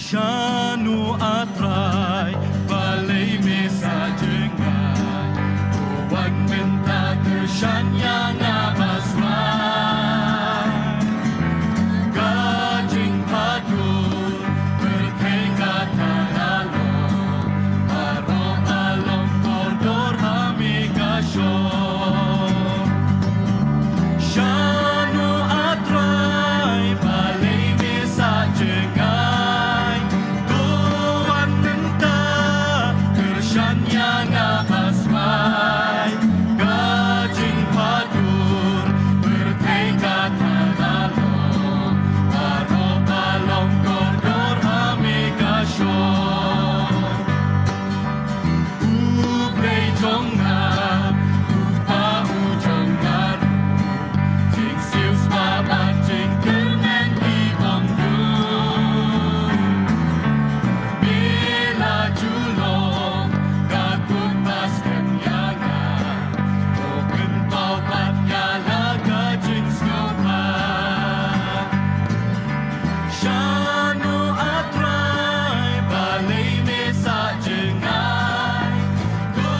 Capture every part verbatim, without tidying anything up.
Shano A Trai, balei me sah jngai? To wan mynta kyrshan ïa nga ba smai. Ka jingbhadur pyrthei ka thala long, baroh ba long kordor ha me ka shong. Shano A Trai, balei me sah jngai? To wan mynta kyrshan ïa nga ba smai. Ka jingbhadur pyrthei ka thala long, baroh ba long kordor ha me ka shong. U Blei jong nga, U Kpa u jong nga ruh, jingsiewspah bad jingkyrmen i bym duh. Me la ju long ka kut ba skhem ïa nga, to pynpaw pat ïa la ka jingsngewbha. Shano A Trai, balei me sah jngai? To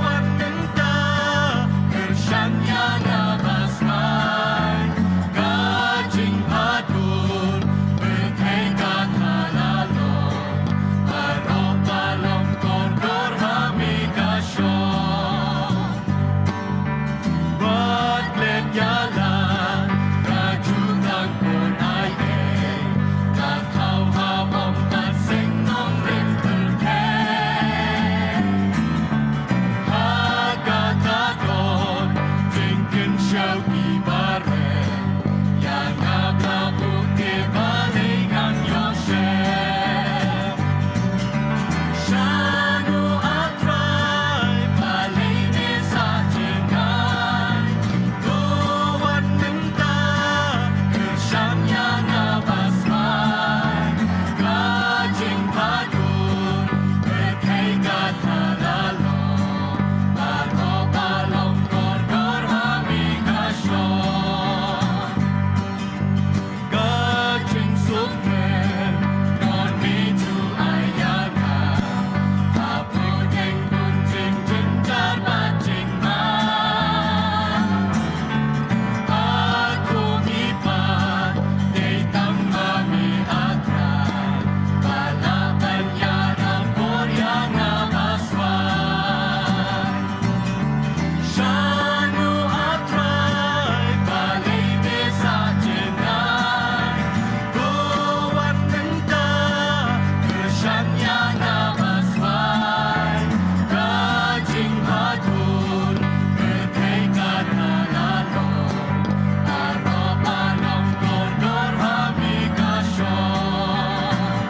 wan mynta kyrshan ïa nga ba smai. Ka jingbhadur pyrthei ka thala long, baroh ba long kordor ha me ka shong. Wat klet ïa la ka jutang por aiei, ka thaw ha bym pat seng nongrim pyrthei. Ha kata don jingkynshew kiba rem, ïa nga ba bun te balei ngan ïohsngew. Shano A Trai, balei me sah jngai? To wan mynta kyrshan ïa nga ba smai. Ka jingbhadur pyrthei ka thala long, baroh ba long kordor ha me ka shong. Ka jingsuk khlem don me ju ai ïa nga, ha pdeng bun jingjynjar bad jingma. Ha kum i pat dei tang ma me A Trai, ba lah ban ïarap bor ïa nga ba smai. Shano A Trai, balei me sah jngai? To wan mynta kyrshan ïa nga ba smai. Ka jingbhadur pyrthei ka thala long, baroh ba long kordor ha me ka shong.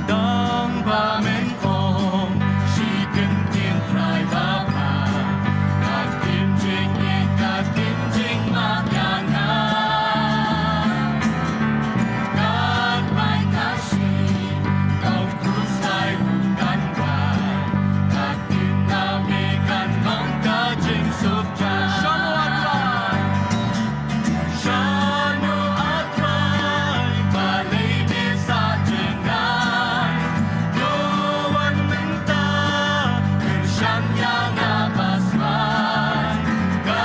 Tang ba men ong, shi kyntien Trai Baba, ka ktien jingïeit, ka ktien jingmap ïa nga. Kat bai ka shi, tang krus ai u kan bai, ka ktien na me kan long ka jingsuk jan. Shano A Trai. Shano A Trai, balei me sah jngai? To wan mynta kyrshan ïa nga ba smai. Ka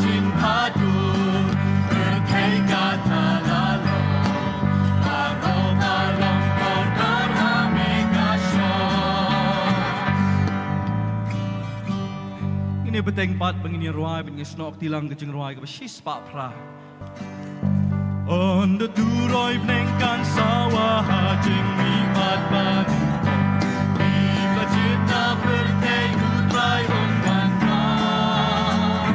jingbhadur pyrthei ka thala long, baroh ba long kordor ha me ka shong. Ngin ïa bteng pat ba ngin ïa rwai, ba ngin ïa snoh kti lang ka jingrwai kaba shispah phra. Ynda u roi bneng kan sawa ha jingmihpat ba nyngkong, ïa ka jingtip pyrthei U Trai un wan noh.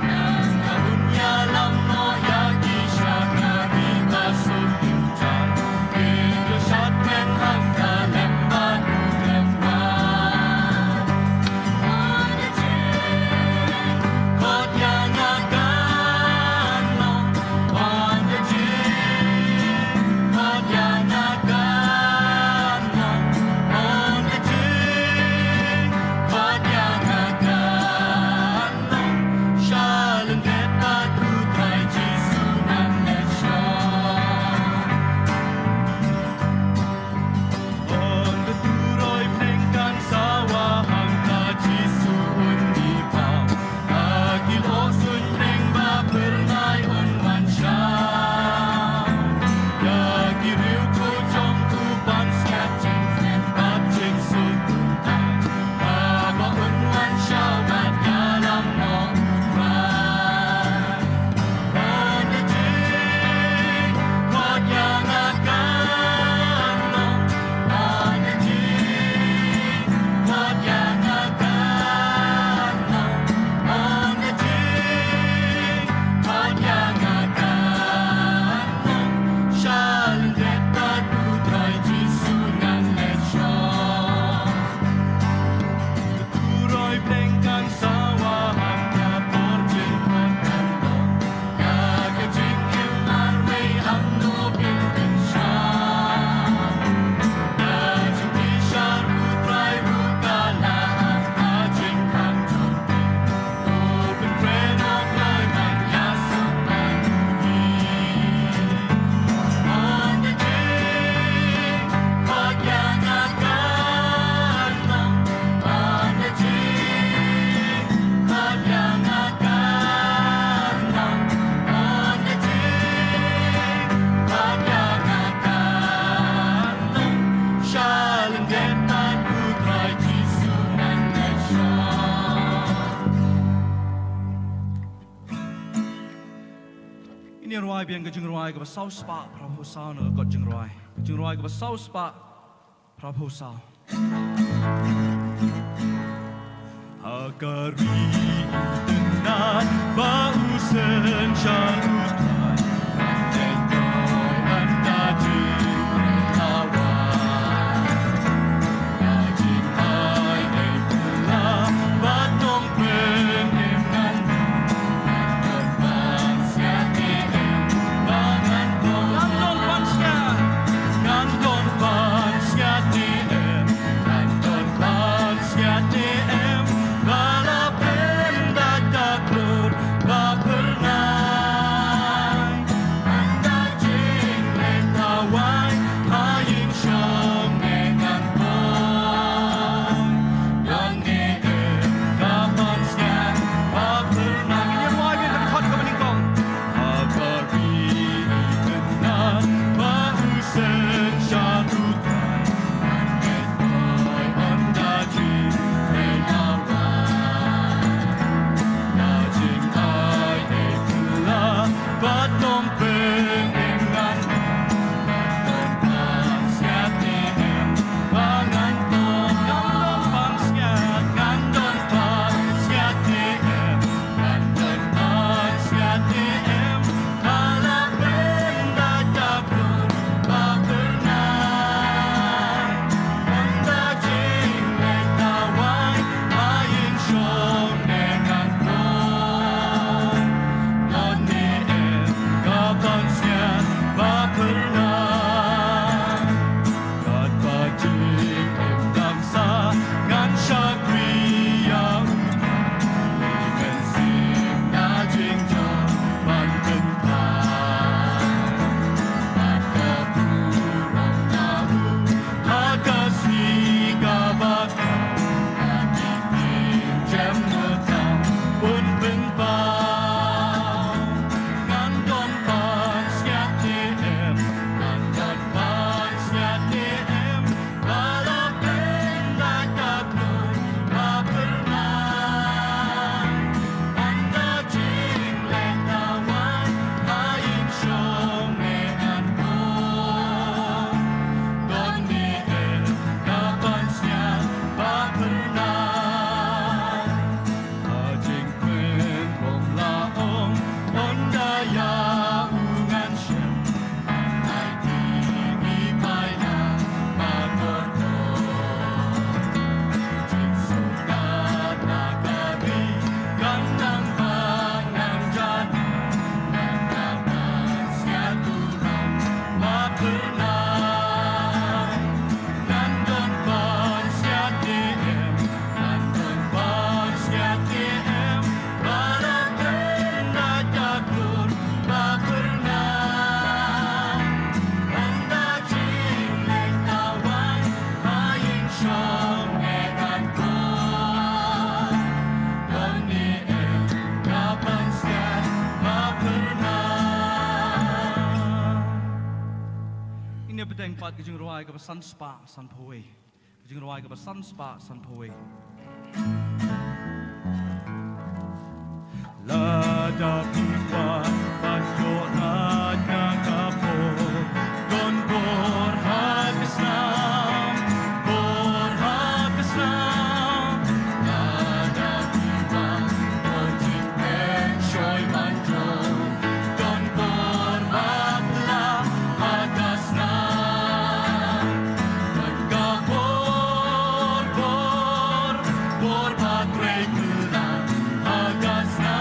Nangta un ïalam noh ïa ki shakri ba suk jynjar, kin ïa shad kmen hangta lem bad u khlem wad. Khot ïa nga kan long, wan da jing. Khot ïa nga kan long, Ngi rwai biang ka jingrwai kaba saw spah phra phew saw na ka kot jingrwai. Ka jingrwai kaba saw spah phra phew saw. Ha ka ri i tynat ba u seng sha u trai. Ban tei toi ban da jingpynlawai. Ka jingai ei pynlap ba tong pyn im ngan. Ngin ïa bteng pat ka jingrwai kaba san spah san phew wei. Ka jingrwai kaba san spah san phew wei. Lada phi kwah ban ïoh lad na ka por, don bor ha ka snam, bor ha ka snam. Lada phi kwah ban ïoh jingpynshoi ban jrong, don bor ba pla ha ka snam. Don ka bor, bor, bor ba trei kylla ha ka snam.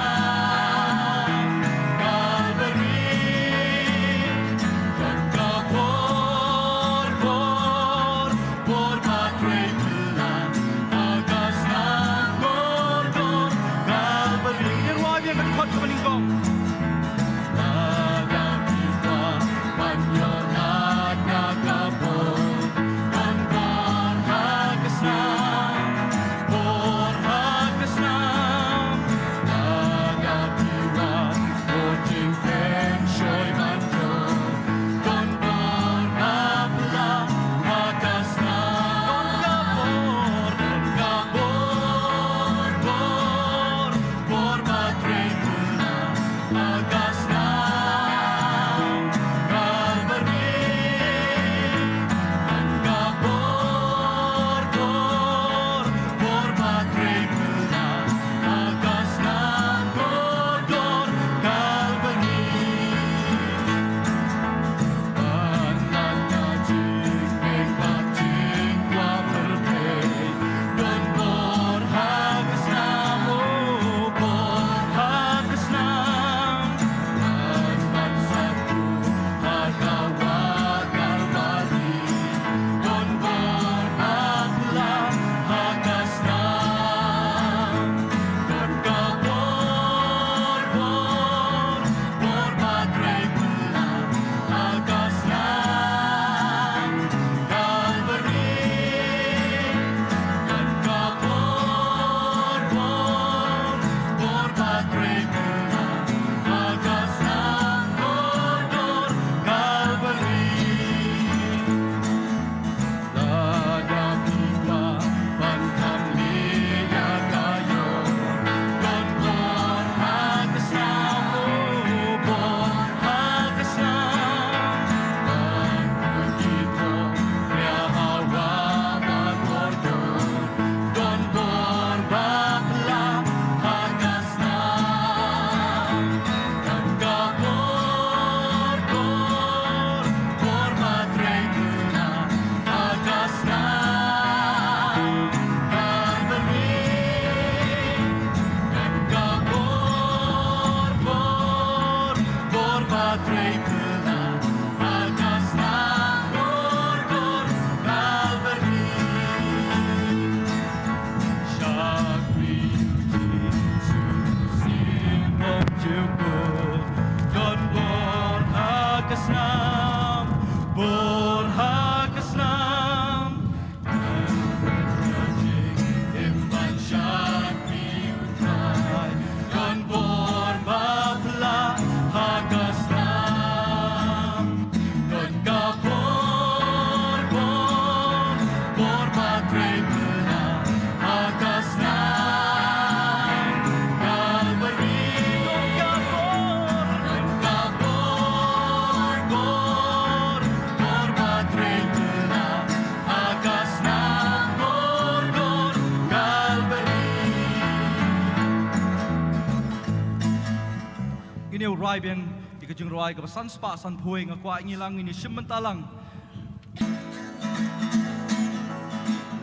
Ïa u rwai biang ïa ka jingrwai kaba san spah san phew, nga kwah ngi lang ngin ïa shim bynta lang.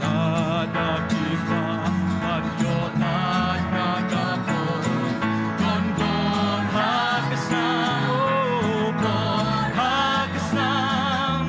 Lada phi kwah ban ïoh lait na ka por, don bor ha ka snam, oh, bor ha ka snam.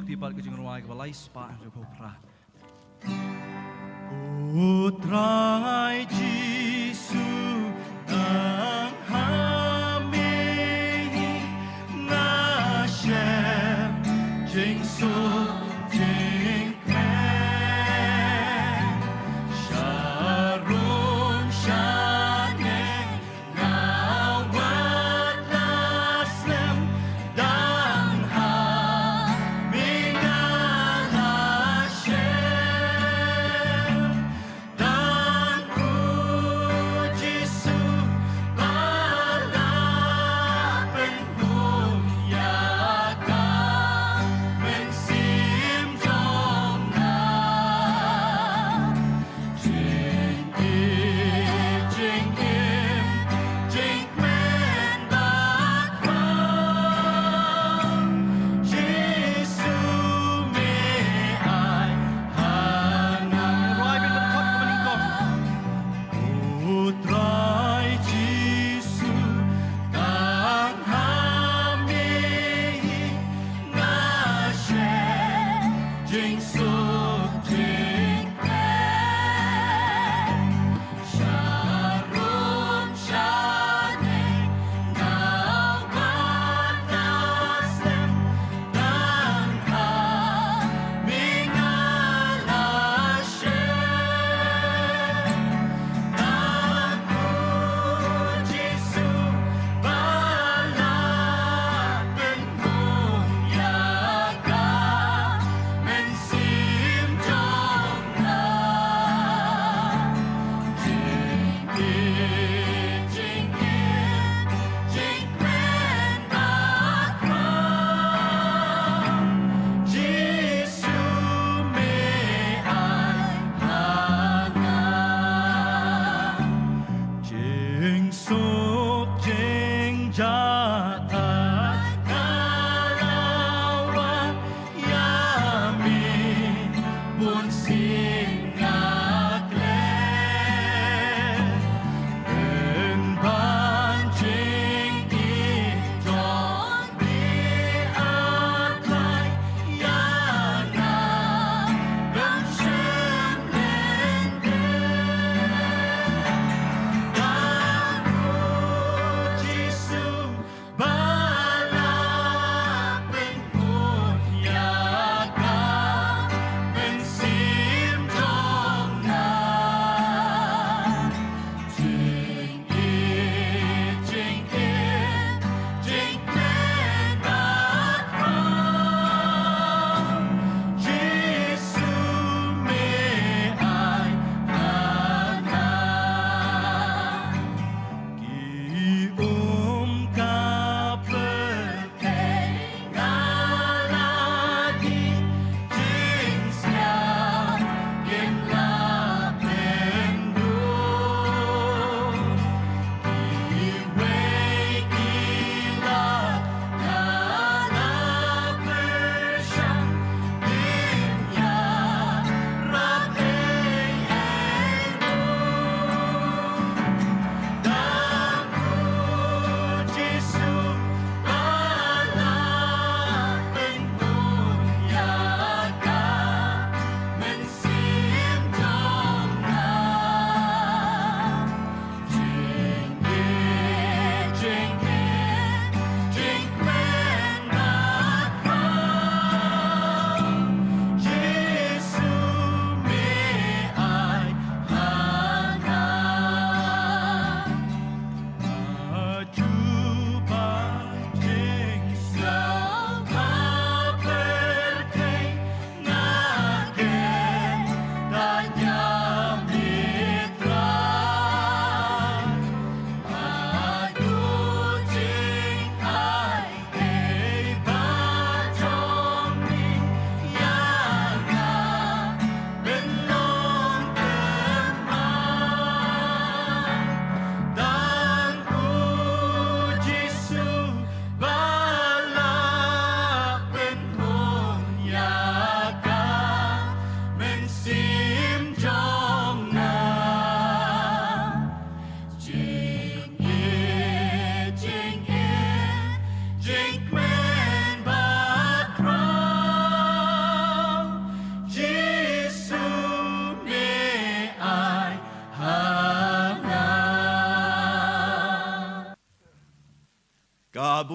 Phi bad ka jingrwai kaba lai spah hynriewphew phra. U Trai Jisu, tang ha me hi nga shem jingsuk jingkmen. Sharum shaneng nga wad la slem, tang ha me nga la shem. Tang U Jisu ba la pynhun ïa ka mynsiem jong nga. Jingïeit, jingim, jingkmen bad khraw, Jisu me ai ha nga. Rwai bad khot ka ba nyngkong. U Trai Jisu, tang ha me hi nga shem jingsuk jingkmen. Sharum shaneng nga wad la slem, tang ha me nga la shem. Tang U Jisu ba la pynhun ïa ka mynsiem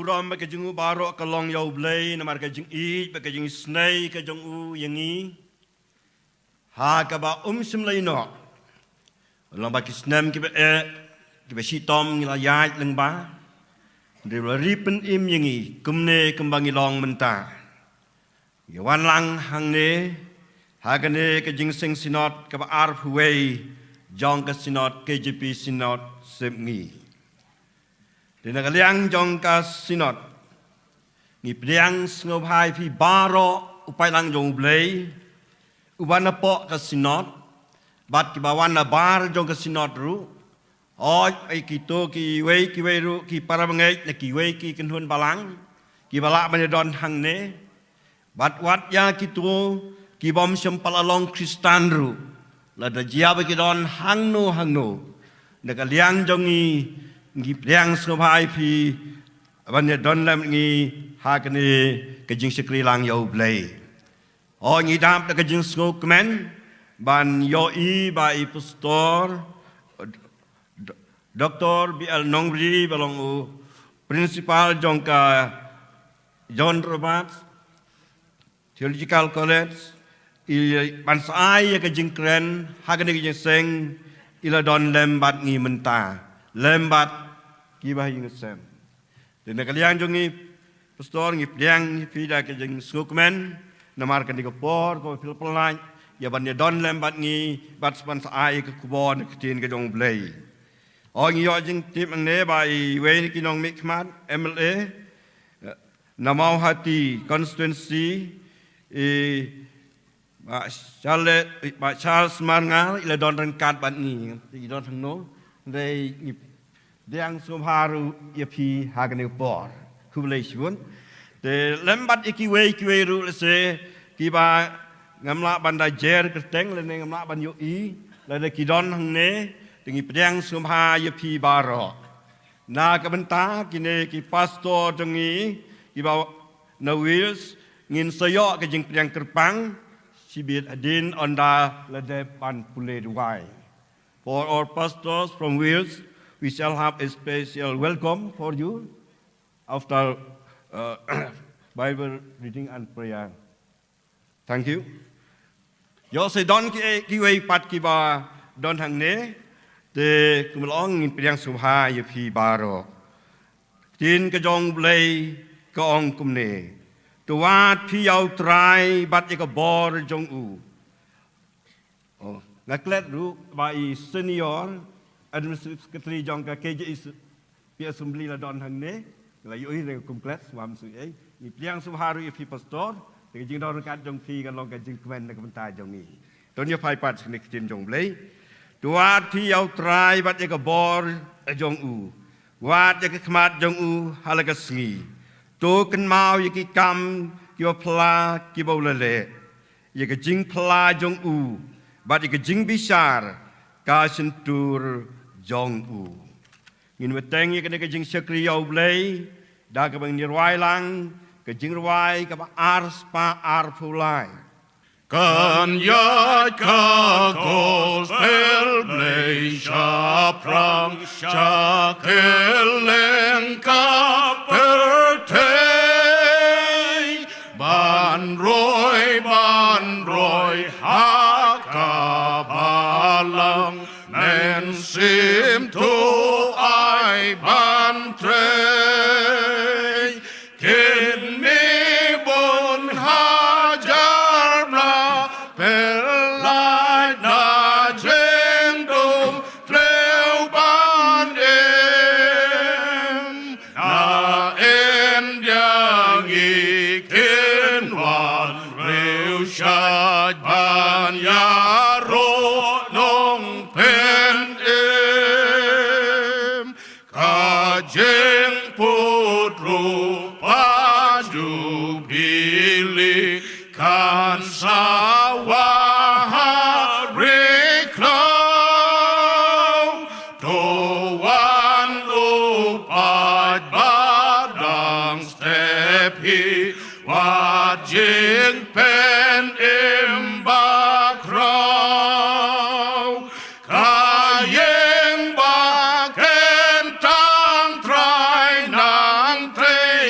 burom bad ka jingu baroh ka long ïa U Blei namar ka jingïeit bad ka jingisynei ka jong u ïa ngi. Ha kaba um shym la ïehnoh, long ba ki snem kiba eh, kiba shitom ngi la ïaid lyngba, hynrei u la ri pynim ïa ngi kumne kumba ngi long mynta. Ngi wan lang hangne ha kane ka jingïaseng Synod kaba arphew wei jong ka Synod K J P Synod Sepngi. Te na ka liang jong ka Synod, ngi pdiang sngewbha ïa phi baroh u paidlang jong U Blei uba na poh ka Synod bad kiba wan na bar jong ka Synod ruh. Hooid, ïa kito kiwei kiwei ruh ki para bangeit na kiwei ki kynhun balang kiba lah ban ïadon hangne. Bad wat ïa kito kibym shym pat la long Khristan ruh, lada jia ba ki don hangno hangno, na ka liang jong ngi, ngi pdiang sngewbha ïa phi ban ïadon lem ngi ha kane ka jingshakri lang ïa U Blei. Hooid, ngi dap da ka jingsngewkmen ban ïohi ba i Pastor Doctor B L Nongbri ba long u Principal jong ka John Roberts Theological College, i ban sa ai ïa ka jingkren ha kane ka jingïaseng, i la don lem bad ngi mynta, lem bad kiba ha ïing ha sem. Te na ka liang jong ngi Pastor, ngi pdiang ïa phi da ka jingsngewkmen namar kane ka por kaba phi la pynlait ïa ban ïadon lem bad ngi bad sa ban sa ai ïa ka khubor na ka ktien ka jong U Blei. Hooid, ngi ïoh jingtip hangne ba iwei na ki nongmihkhmat M L A na Mawhati constituency, i Bah Charles, Bah Charles Marngar, i la don ryngkat bad ngi, i don hangno, hynrei ngi pdiang sngewbha ruh ïa phi ha kane ka por. Khublei shibun. Te lem bad ïa kiwei kiwei ruh lehse kiba ngam lah ban da jer kyrteng lane ngam lah ban ïohi, lada ki don hangne, te ngi pdiang sngewbha ïa phi baroh. Na ka bynta kine ki pastor jong ngi kiba na Wales, ngin sa ïoh ka jingpdiang kyrpang shibit hadien, ynda la dep ban pule duwai. For our pastors from Wales, we shall have a special welcome for you after uh, Bible reading and prayer. Thank you. Ïoh sa don ki, kiwei pat kiba don hangne, te kumba la ong, ngin pdiang sngewbha ïa phi baroh. Ktien ka jong U Blei ka ong kumne: To wad phi ïa U Trai bad ïa ka bor jong u. Oh, nga klet ruh ba i senior administrative secretary jong ka K J E P Assembly la don hangne. La ïohi re kum klet, sngewbha sngewbha. Ngi pdiang sngewbha ruh ïa phi pastor, te ka jingdon ryngkat jong phi kan long ka jingkmen na ka bynta jong ngi. To ngin ïa phai pat sha kane ka ktien jong U Blei. To wad phi ïa U Trai bad ïa ka bor jong u. Wad ïa ka khmat jong u ha la ka sngi. To kynmaw ïa ki kam kiba phylla kiba u la leh, ïa ka jingphylla jong u bad ïa ka jingbishar ka shyntur jong u. Ngin bteng ïa kane ka jingshakri ïa U Blei da kaba ngin ïa rwai lang ka jingrwai kaba ar spah arphew lai. Kan ïaid ka gospel Blei shaphrang sha kylleng ka pyrthei. Ban roi, ban roi ha ka balang, mynsiem to ai ban trei. Kine bun hajar bnai pynlait na jingdum tliw ban im. Na India ngi kin wan riewshah shait ban ïaroh nongpynim. Ka jingput ruh pat Jubili kan sa wan ha ri khlaw. To wan u paid ba dang step hi wat jingpynim bakhraw. Ka ïing ba ken tang Trai nang trei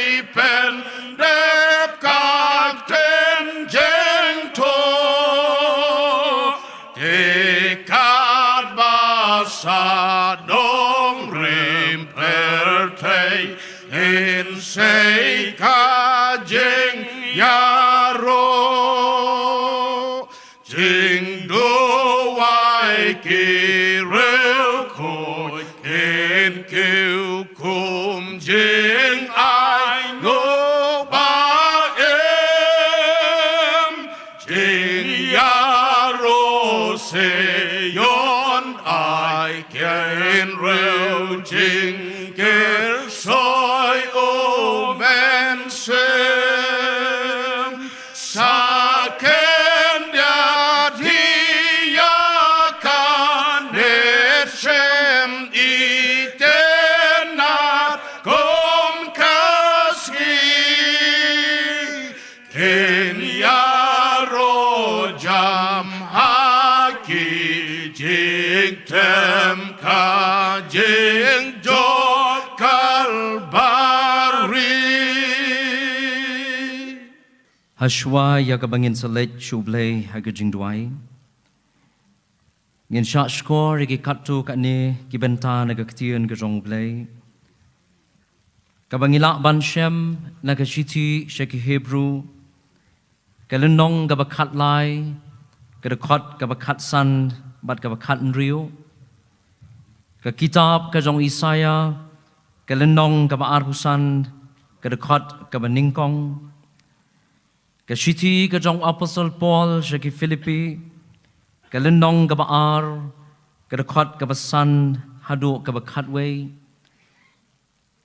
Sa nongrim pyrthei, yn sei ka jingïaroh. Jingduwai ki riewkhuid, yn kiew kum jingainguh ba im. Jingïaroh Sion ai, khynriewjingkyrshoi u Mynsiem. Sa khyndiat hi ïa kane shim itynnad kum ka sngi. Yn ïaroh jam ha ki jingtem, ka jingjot Kalbari. Hashwa ïa kaba ngin sa leit sha U Blei ha ka jingduwai, ngin shah shkor ïa ki katto katne ki bynta na ka ktien ka jong U Blei, kaba ngi lah ban shem na ka shithi sha ki Hebru, ka lynnong kaba khatlai, ka dkhot kaba khatsan bad kaba khathynriew. Ka kitab ka jong u Isaïah, ka lynnong kaba arphew san, ka dkhot kaba nyngkong. Ka shithi ka jong u Apostol Paul sha ki Philippi, ka lynnong kaba ar, ka dkhot kaba san haduh kaba khatwei.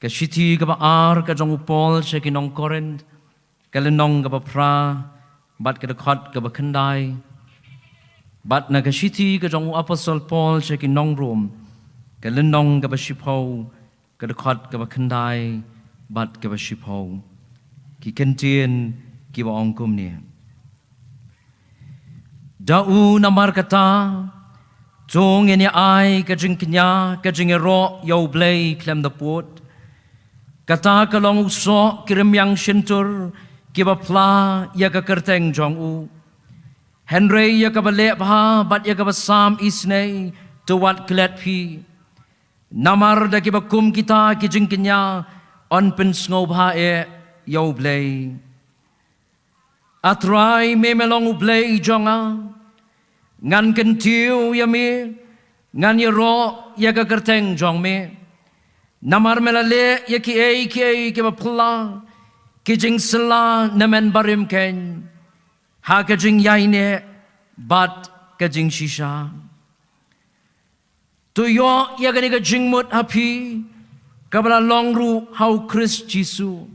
Ka shithi kaba ar ka jong u Paul sha ki nong Korinth, ka lynnong kaba phra bad ka dkhot kaba khyndai. Bad na ka shithi ka jong u Apostol Paul sha ki nong Rom, ka lynnong kaba shiphew, ka dkhot kaba khyndai bad kaba shiphew. Ki kyntien kiba ong kumne: Da u namar kata, to ngin ïa ai ka jingkñia, ka jingïaroh ïa U Blei khlem da pud. Kata ka long u soh ki rmiang shyntur kiba phla ïa ka kyrteng jong u. Hynrei ïa kaba leh bha bad ïa kaba sam isynei, to wat klet phi. Namar da kiba kum kita ki jingkñia yn pynsngewbha eh ïa U Blei. A Trai, me me long U Blei jong nga. Ngan kyntiew ïa me, ngan ïaroh ïa ka kyrteng jong me. Namar me la leh ïa kiei kiei kiba phylla, ki jingsylla na men barim keiñ, ha ka jingïaineh bad ka jingshisha. To ïoh ïa kane ka jingmut ha phi, kaba la long ruh ha u Khrist Jisu.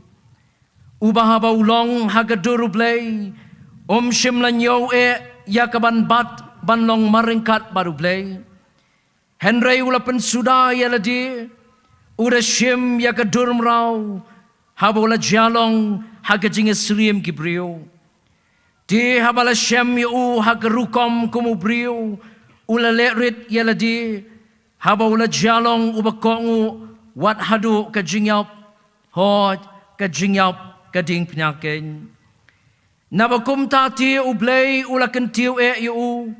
Uba haba u long ha ka dur U Blei, um shym la ñiew eh ïa kaban bat ban long marryngkat bad U Blei. Hynrei u la pynsuda ïa lade, u da shim ïa ka dur mraw, haba u la jia long ha ka jingïasyriem ki briew. Te haba la shem ïa u ha ka rukom kum u briew, u la leh rit ïa lade, haba u la jia long uba kohnguh wat haduh ka jingïap, hooid, ka jingïap ka diengphnia keiñ. Naba kumta te U Blei u la kyntiew eh ïa u,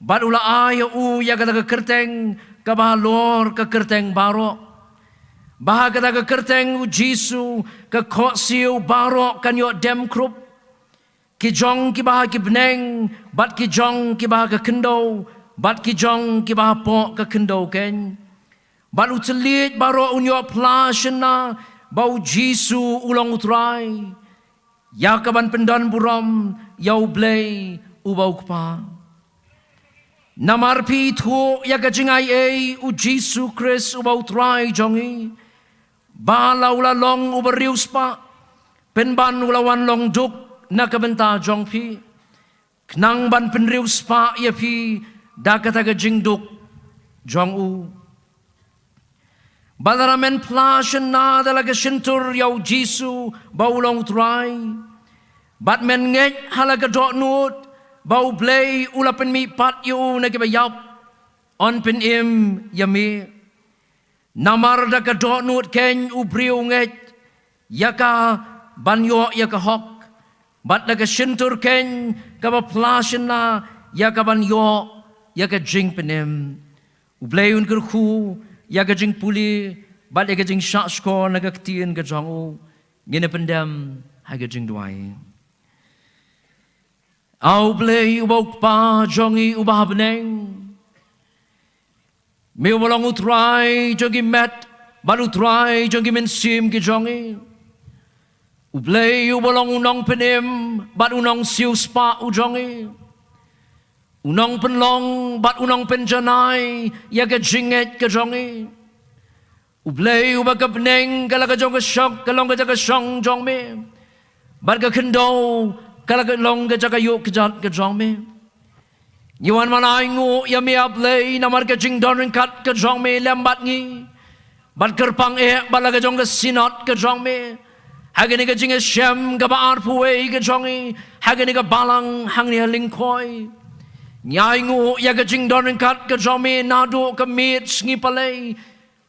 bad u la ai ïa u ïa kata ka kyrteng kaba halor ka kyrteng baroh. Ba ha kata ka kyrteng u Jisu ka khohsiew baroh kan ïoh dem khrup. Ki jong kiba ha ki bneng, bad ki jong kiba ha ka khyndew, bad ki jong kiba hapoh ka khyndew keiñ. Bad u thylliej baroh un ïoh phla shynna ba u Jisu u long U Trai, ïa kaban pyndon burom ïa U Blei uba U Kpa. Namar phi ithuh ïa ka jingaiei u Jisu Khrist uba U Trai jong ngi, ba la u la long uba riewspah, pynban u la wan long duk na ka bynta jong phi, khnang ban pynriewspah ïa phi da kata ka jingduk jong u. Bad lada men phla shynna da la ka shyntur ïa u Jisu ba u long U Trai, bad men ngeit ha la ka dohnud ba U Blei u la pynmihpat ïa u na kiba ïap, yn pynim ïa me. Namar da ka dohnud keiñ u briew u ngeit ïa ka ban ïoh ïa ka hok, bad da ka shyntur keiñ kaba phla shynna ïa ka ban ïoh ïa ka jingpynim. U Blei un kyrkhu ïa ka jingpule bad ïa ka jingshahshkor na ka ktien ka jong u. Ngin ïa pyndem ha ka jingduwai. A U Blei uba u Kpa jong ngi uba ha bneng, me uba long U Trai jong ki met bad U Trai jong ki mynsiem ki jong ngi. U Blei uba long u nongpynim bad u nongsiewspah u jong ngi, u nongpynlong bad u nongpynjanai ïa ka jingngeit ka jong ngi. U Blei uba ka bneng ka la ka jong ka shong, ka long ka jaka shong jong me, bad ka khyndew ka la ka long ka jaka ïuh kjat ka jong me. Ngi wan ban ainguh ïa me A Blei namar ka jingdon ryngkat ka jong me lem bad ngi, bad kyrpang eh bad la ka jong ka synod ka jong me ha kane ka jingïashem kaba arphew wei ka jong ngi ha kane ka balang hangne ha Lyngkhoi. Ngi ainguh ïa ka jingdon ryngkat ka jong me naduh ka miet sngi Palei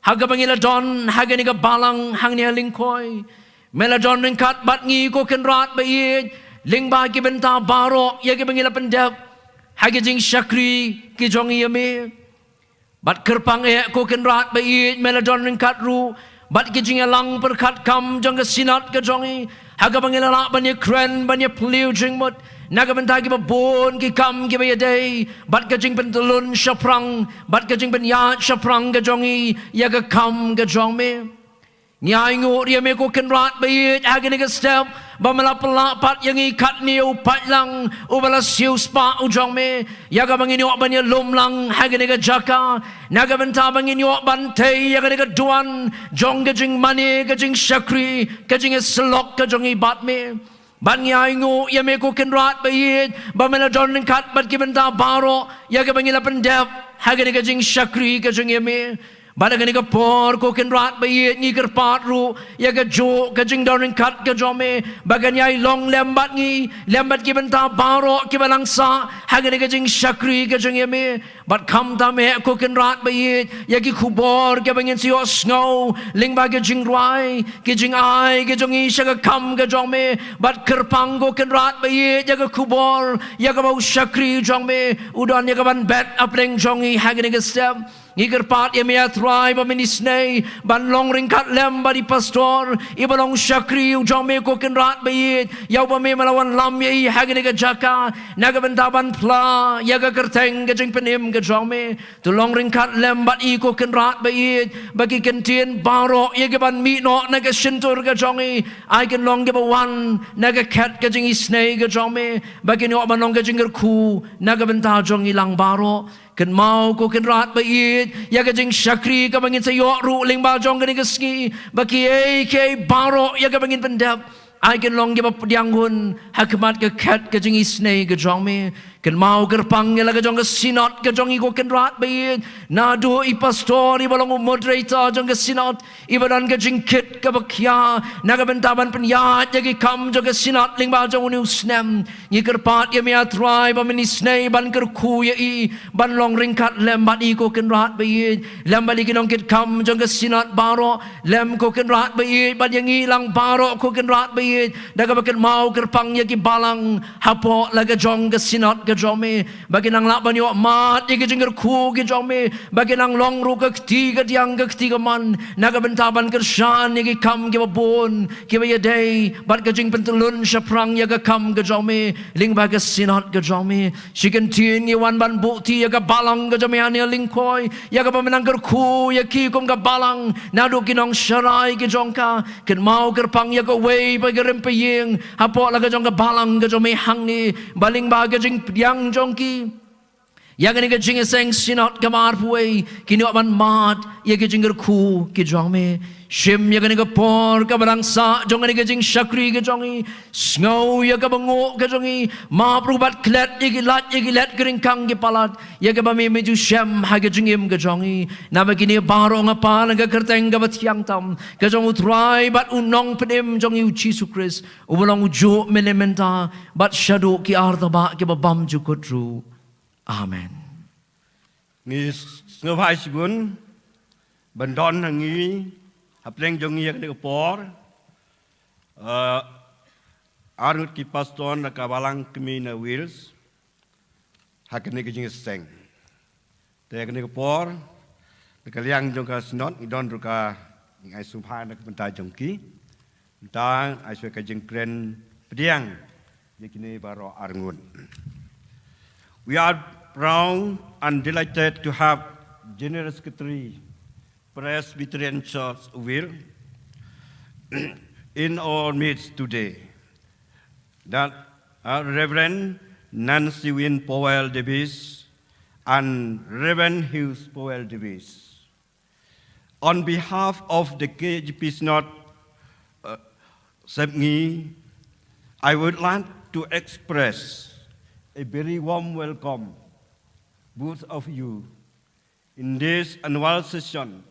ha kaba ngi la don ha kane ka balang hangne ha Lyngkhoi. Me la don ryngkat bad ngi ko Kynrad ba ïeit lyngba ki bynta baroh ïa kiba ngi la pyndep ha ki jingshakri ki jong ngi ïa me. Bad kyrpang eh ko Kynrad ba ïeit, me la don ryngkat ruh bad ki jingïalang pyrkhat kam jong ka synod ka jong ngi ha kaba ngi la lah ban ïakren ban ïaphylliew jingmut na ka bynta kiba bun ki kam kiba ïadei bad ka jingpyntyllun shaphrang bad ka jingpynïaid shaphrang ka jong ngi ïa ka kam ka jong me. Ngi ainguh ïa me ko Kynrad ba ïeit ha kane ka step ba me la pynlah pat ïa ngi katne ïa u paidlang uba la siewspah u jong me ïa kaba ngin ïoh ban ïalum lang ha kane ka jaka na ka bynta ba ngin ïoh ban tei ïa kane ka duwan jong ka jingmane, ka jingshakri, ka jingïasyllok ka jong ngi bad me. Bad ngi ainguh ïa me ko Kynrad ba ïeit ba me la don ryngkat bad ki bynta baroh ïa kaba ngi la pyndep ha kane ka jingshakri ka jong ngi ïa me. Bad ha kane ka por ko Kynrad ba ïeit, ngi kyrpad ruh ïa kajuh ka jingdon ryngkat ka jong me ba kan ïai long lem bad ngi, lem bad ki bynta baroh kiba nang sah ha kane ka jingshakri ka jong ngi ïa me. Bad khamtam eh ko Kynrad ba ïeit, ïa ki khubor kiba ngin sa ïohsngew lyngba ki jingrwai, ki jingai ki jong ngi sha ka kam ka jong me. Bad kyrpang ko Kynrad ba ïeit ïa ka khubor ïa kaba u shakri jong me u don ïa kaban bet hapdeng jong ngi ha kane ka step. Ngi kyrpad ïa me A Trai ba men isynei ban long ryngkat lem bad i pastor iba long shakri u jong me ko Kynrad ba ïeit, ïa uba me me la wanlam ïa i ha kane ka jaka na ka bynta ban phla ïa ka kyrteng ka jingpynim ka jong me. To long ryngkat lem bad i ko Kynrad ba ïeit ba ki kyntien baroh ïa kiban mih noh na ka shyntur ka jong i ai kin long kiba wan na ka khet ka jingisynei ka jong me ba kin ïoh ban long ka jingkyrkhu na ka bynta jong i lang baroh. Kynmaw ko Kynrad ba ïeit ïa ka jingshakri kaba ngin sa ïoh ruh lyngba jong kane ka sngi ba kiei kiei baroh ïa kaba ngin pyndep ai kin long kiba pdiang hun ha khmat ka khet ka jingisynei ka jong me. Kynmaw kyrpang ïa la ka jong ka synod ka jong i ko Kynrad ba ïeit, naduh i pastor iba long u moderator jong ka synod, iba don ka jingkit kaba khia na ka bynta ban pynïaid ïa ki kam jong ka synod lyngba jong une u snem. Ngi kyrpad ïa me A Trai ba men isynei ban kyrkhu ïa i ban long ryngkat lem bad i ko Kynrad ba ïeit, lem bad ïa ki nongkitkam jong ka synod baroh, lem ko Kynrad ba ïeit bad ïa ngi lang baroh ko Kynrad ba ïeit, da kaba kynmaw kyrpang ïa ki balang hapoh la ka jong ka synod ka jong me ba kin nang lah ban ïoh mad ïa ki jingkyrkhu ki jong me, ba kin nang long ruh ka kti kadiang ka kti kamon na ka bynta ban kyrshan ïa ki kam kiba bun kiba ïadei bad ka jingpyntyllun shaphrang ïa ka kam ka jong me lyngba ka synod ka jong me. Shi kyntien ngi wan ban buhti ïa ka balang ka jong me hangne ha Lyngkhoi, ïa kaba men nang kyrkhu ïa ki kum ka balang naduh ki nongsharai ki jong ka. Kynmaw kyrpang ïa kawei pa ka rympei ïing hapoh la ka jong ka balang ka jong me hangne ba lyngba ka jingpdiang jong ki ïa kane ka jingïaseng synod kaba arphew wei kin ïoh ban mad ïa ki jingkyrkhu ki jong me. Shim ïa kane ka por kaba dang sah jong kane ka jingshakri ka jong i, sngew ïa kaba nguh ka jong i, map ruh bad klet ïa ki lait ïa ki let ki ryngkang ki palat ïa kaba me me ju shem ha ka jingim ka jong i. Naba kine baroh nga pan ha ka kyrteng kaba thiang tam ka jong U Trai bad U Nongpynim jong i U Jisu Khrist, uba long u juh mynne mynta bad shaduh ki artaba kiba bymjukut ruh. Amen. Ngi sngewbha shibun ban don ha ngi hapdeng jong ngi ha kane ka por. Uh, arngut ki pastor na ka balang kmie na Wales ha kane ka jingïaseng. Te ha kane ka por Ka liang jong ka Synod ngi don ruh ka jingai sngewbha na ka bynta jong ki. Mynta ai shuwa ka jingkren pdiang ïa kine baroh arngut. We are proud and delighted to have General Secretary, Presbyterian Church Wales, in our midst today. That uh, Reverend Nancy Wynn Powell Davies and Reverend Hughes Powell Davies. On behalf of the K J P Synod, uh, Sepngi, I would like to express a very warm welcome, both of you, in this annual session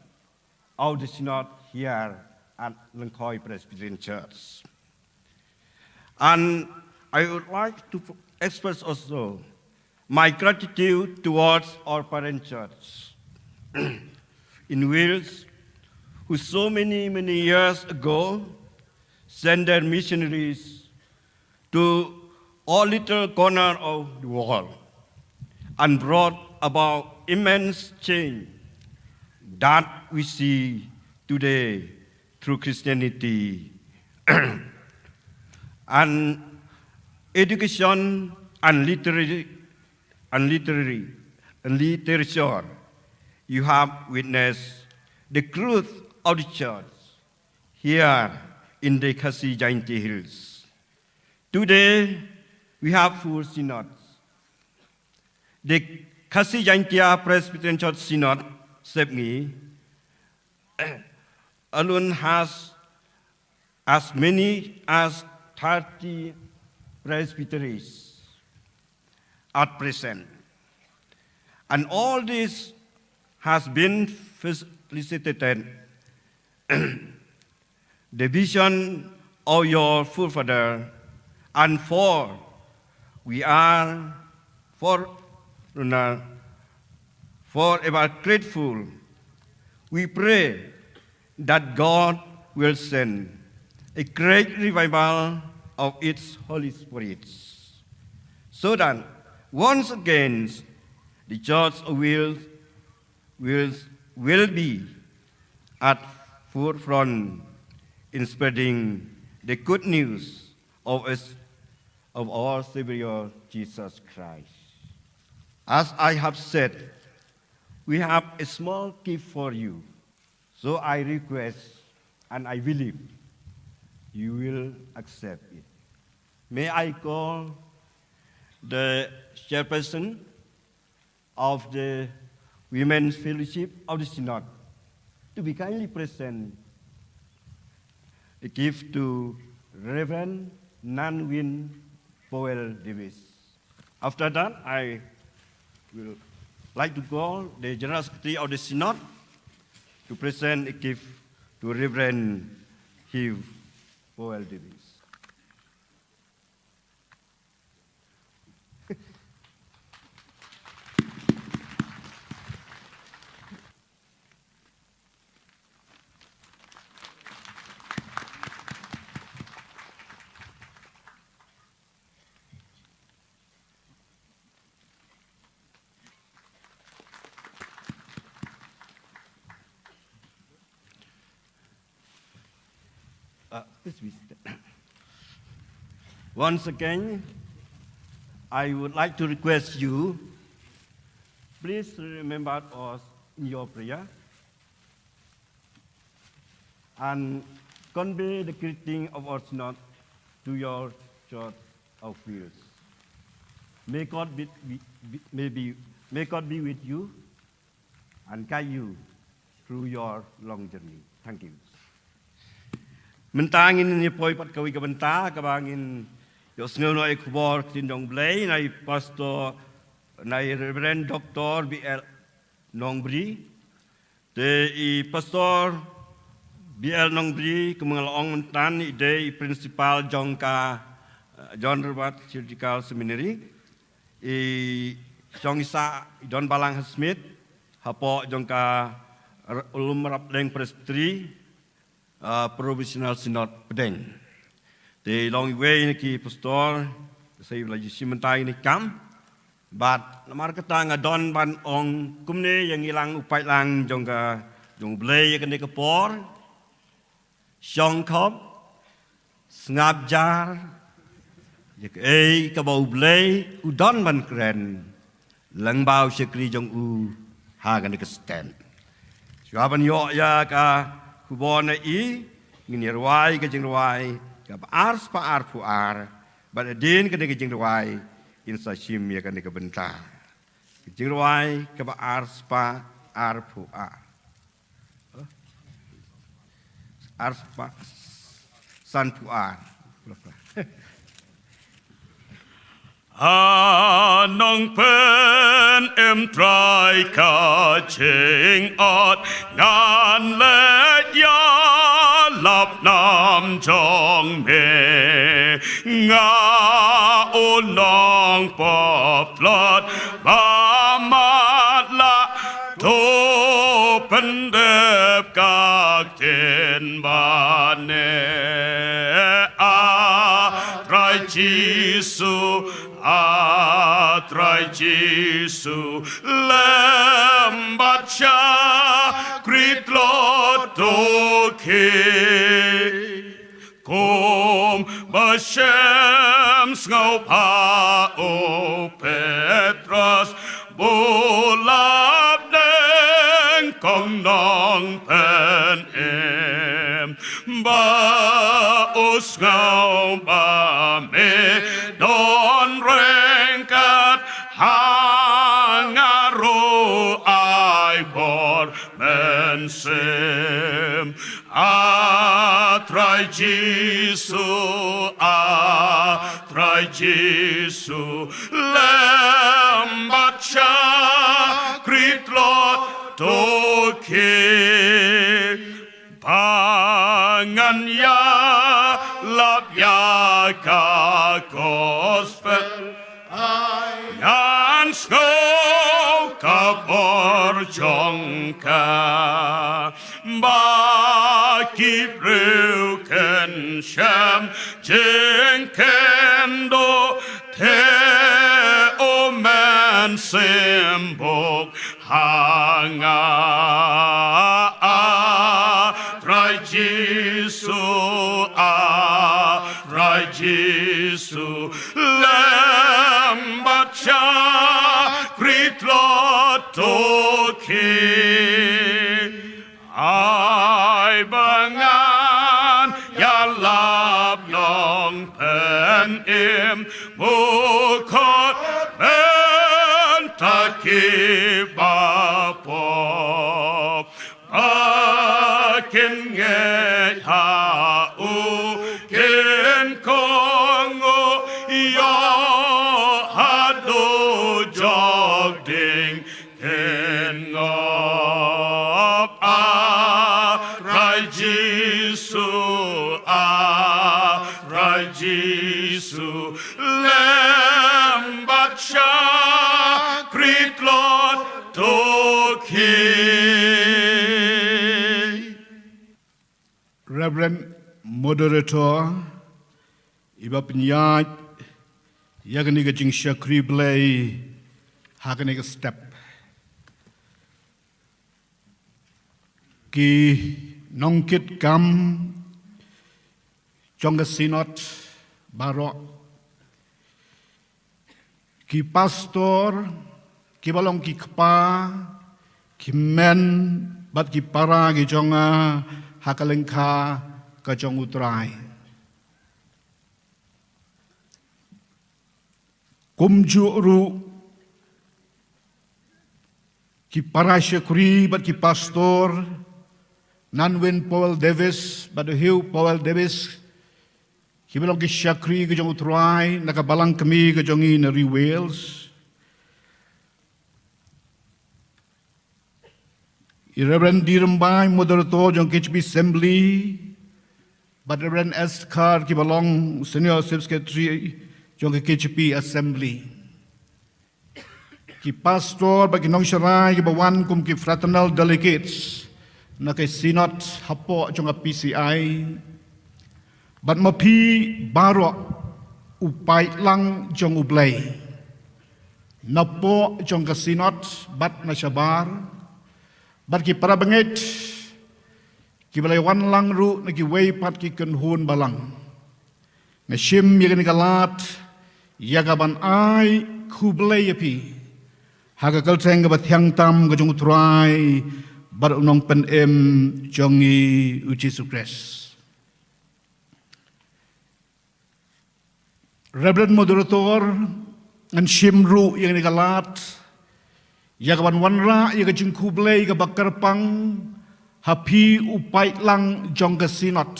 of the Synod here at Lyngkhoi Presbyterian Church. And I would like to express also my gratitude towards our parent church in Wales, who so many, many years ago sent their missionaries to all little corner of the world and brought about immense change that we see today through Christianity. And education and literary and literary and literature, you have witnessed the growth of the church here in the Khasi Jaintia Hills. Today, we have four synods. The Khasi Jaintia Presbyterian Church Synod, Sepngi, alone has as many as thirty presbyteries at present. And all this has been facilitated the vision of your forefather, and for we are forerunner forever grateful. We pray that God will send a great revival of its Holy Spirit, so that once again the church will, will, will be at forefront in spreading the good news of, us, of our Savior Jesus Christ. As I have said, we have a small gift for you. So I request and I believe you will accept it. May I call the chairperson of the Women's Fellowship of the Synod to be kindly present a gift to Reverend Nanwin Powell Davis. After that, I will like to call the General Secretary of the Synod to present a gift to Reverend Hugh Powell Davis. Uh, please be seated. Once again, I would like to request you, please remember us in your prayer and convey the greeting of our Synod to your Church of Wales. May God be, be, be, may be, may God be with you and guide you through your long journey. Thank you. Mynta ngin ïa poi pat kawei ka bynta kaba ngin ïohsngew noh ïa ka khubor ktien jong U Blei na i Pastor, na i Reverend Doctor B L Nongbri. Te i Pastor B L Nongbri, kumba nga la ong mynta, i dei i Principal jong ka, eh, John Roberts Theological Seminary. I shong i sah i don balang ha Smit hapoh jong ka R-, Umrapdeng Presbytery, uh, Provisional Synod Pdeng. Te long iwei na ki pastor sa i la ju shim bynta ïa kane ka kam. Bad namar kata nga don ban ong kumne ïa ngi lang u paidlang jong ka, jong U Blei ïa kane ka por. Shongkop, sngap jar ïa kaei kaba U Blei u don ban kren lyngba u shakri jong u ha kane ka step. Shuwa ban ïoh ïa ka khubor na i, ngin ïa rwai ka jingrwai kaba ar spah arphew ar. Bad hadien kane ka jingrwai, ngin sa shim ïa kane ka bynta. Ka jingrwai kaba ar spah arphew ar. Ar spah sanphew ar. Ha Nongpynim Trai ka jingot ngan leit ïalap nam jong me. Nga u nongpoplot ba matlah, to pyndep ka ktien bane. A Trai Jisu, A Trai Jisu, lem bad shakri tlot to khie. Kumba shym sngewbha u Petros, bulap nyngkong Nongpynim, ba u sngew ba me don ryngkat ha nga ruh, ai bor mynsiem. A Trai Jisu, A Trai Jisu, lem bad shakri tlot to khie. Ba ngan ïalap ïa ka gospel, ngan sngew ka bor jong ka. Ba ki briew kin shem jingkynduh, te u Mynsiem bok ha nga. A Trai Jisu, A Trai Jisu, lem bad shakri tlot to khie. Ai ba ngan ïalap Nongpynim, mukor bynta kiba pop. Ba kin ngeit ha u, kin kohnguh ïoh haduh jok ding, kin ngop. A Trai Jisu, A Trai Jisu, lem bad shakri tlot to khie. Reverend Moderator, iba pynïaid ïa kane ka jingshakri Blei ha kane ka step. Ki nongkit kam jong ka Synod baroh, ki pastor, kiba long ki kpa, ki hynmen bad ki para ki jong nga ha ka lyngkha ka jong U Trai. Kumjuh ruh ki para shakri bad ki pastor, Nanwin Powell Davis bad u Hugh Powell Davis, kiba long ki shakri ka jong U Trai na ka balang kmie ka jong ngi na ri Wales. I Reverend D Rymbai, Moderator jong K J P Assembly, bad Reverend S Dkhar, kiba long Senior Chief Secretary jong ka K J P Assembly. Ki pastor bad ki nongsharai kiba wan kum ki fraternal delegates na ka Synod hapoh jong ka P C I. Bad ma phi baroh u paidlang jong U Blei. napoh jong ka Synod bad na shabar, bad ki parabangeit kiba la wan lang ruh na kiwei pat ki kynhun balang. Nga shim ïa kane ka lad ïa kaban ai khublei ïa phi ha ka kyrteng kaba thiang tam ka jong U Trai bad U Nongpynim jong ngi U Jisu Khrist. Reverend Moderator, ngan shim ruh ïa kane ka lad ïa kaban wanrah ïa ka jingkhublei kaba kyrpang ha phi u paidlang jong ka Synod,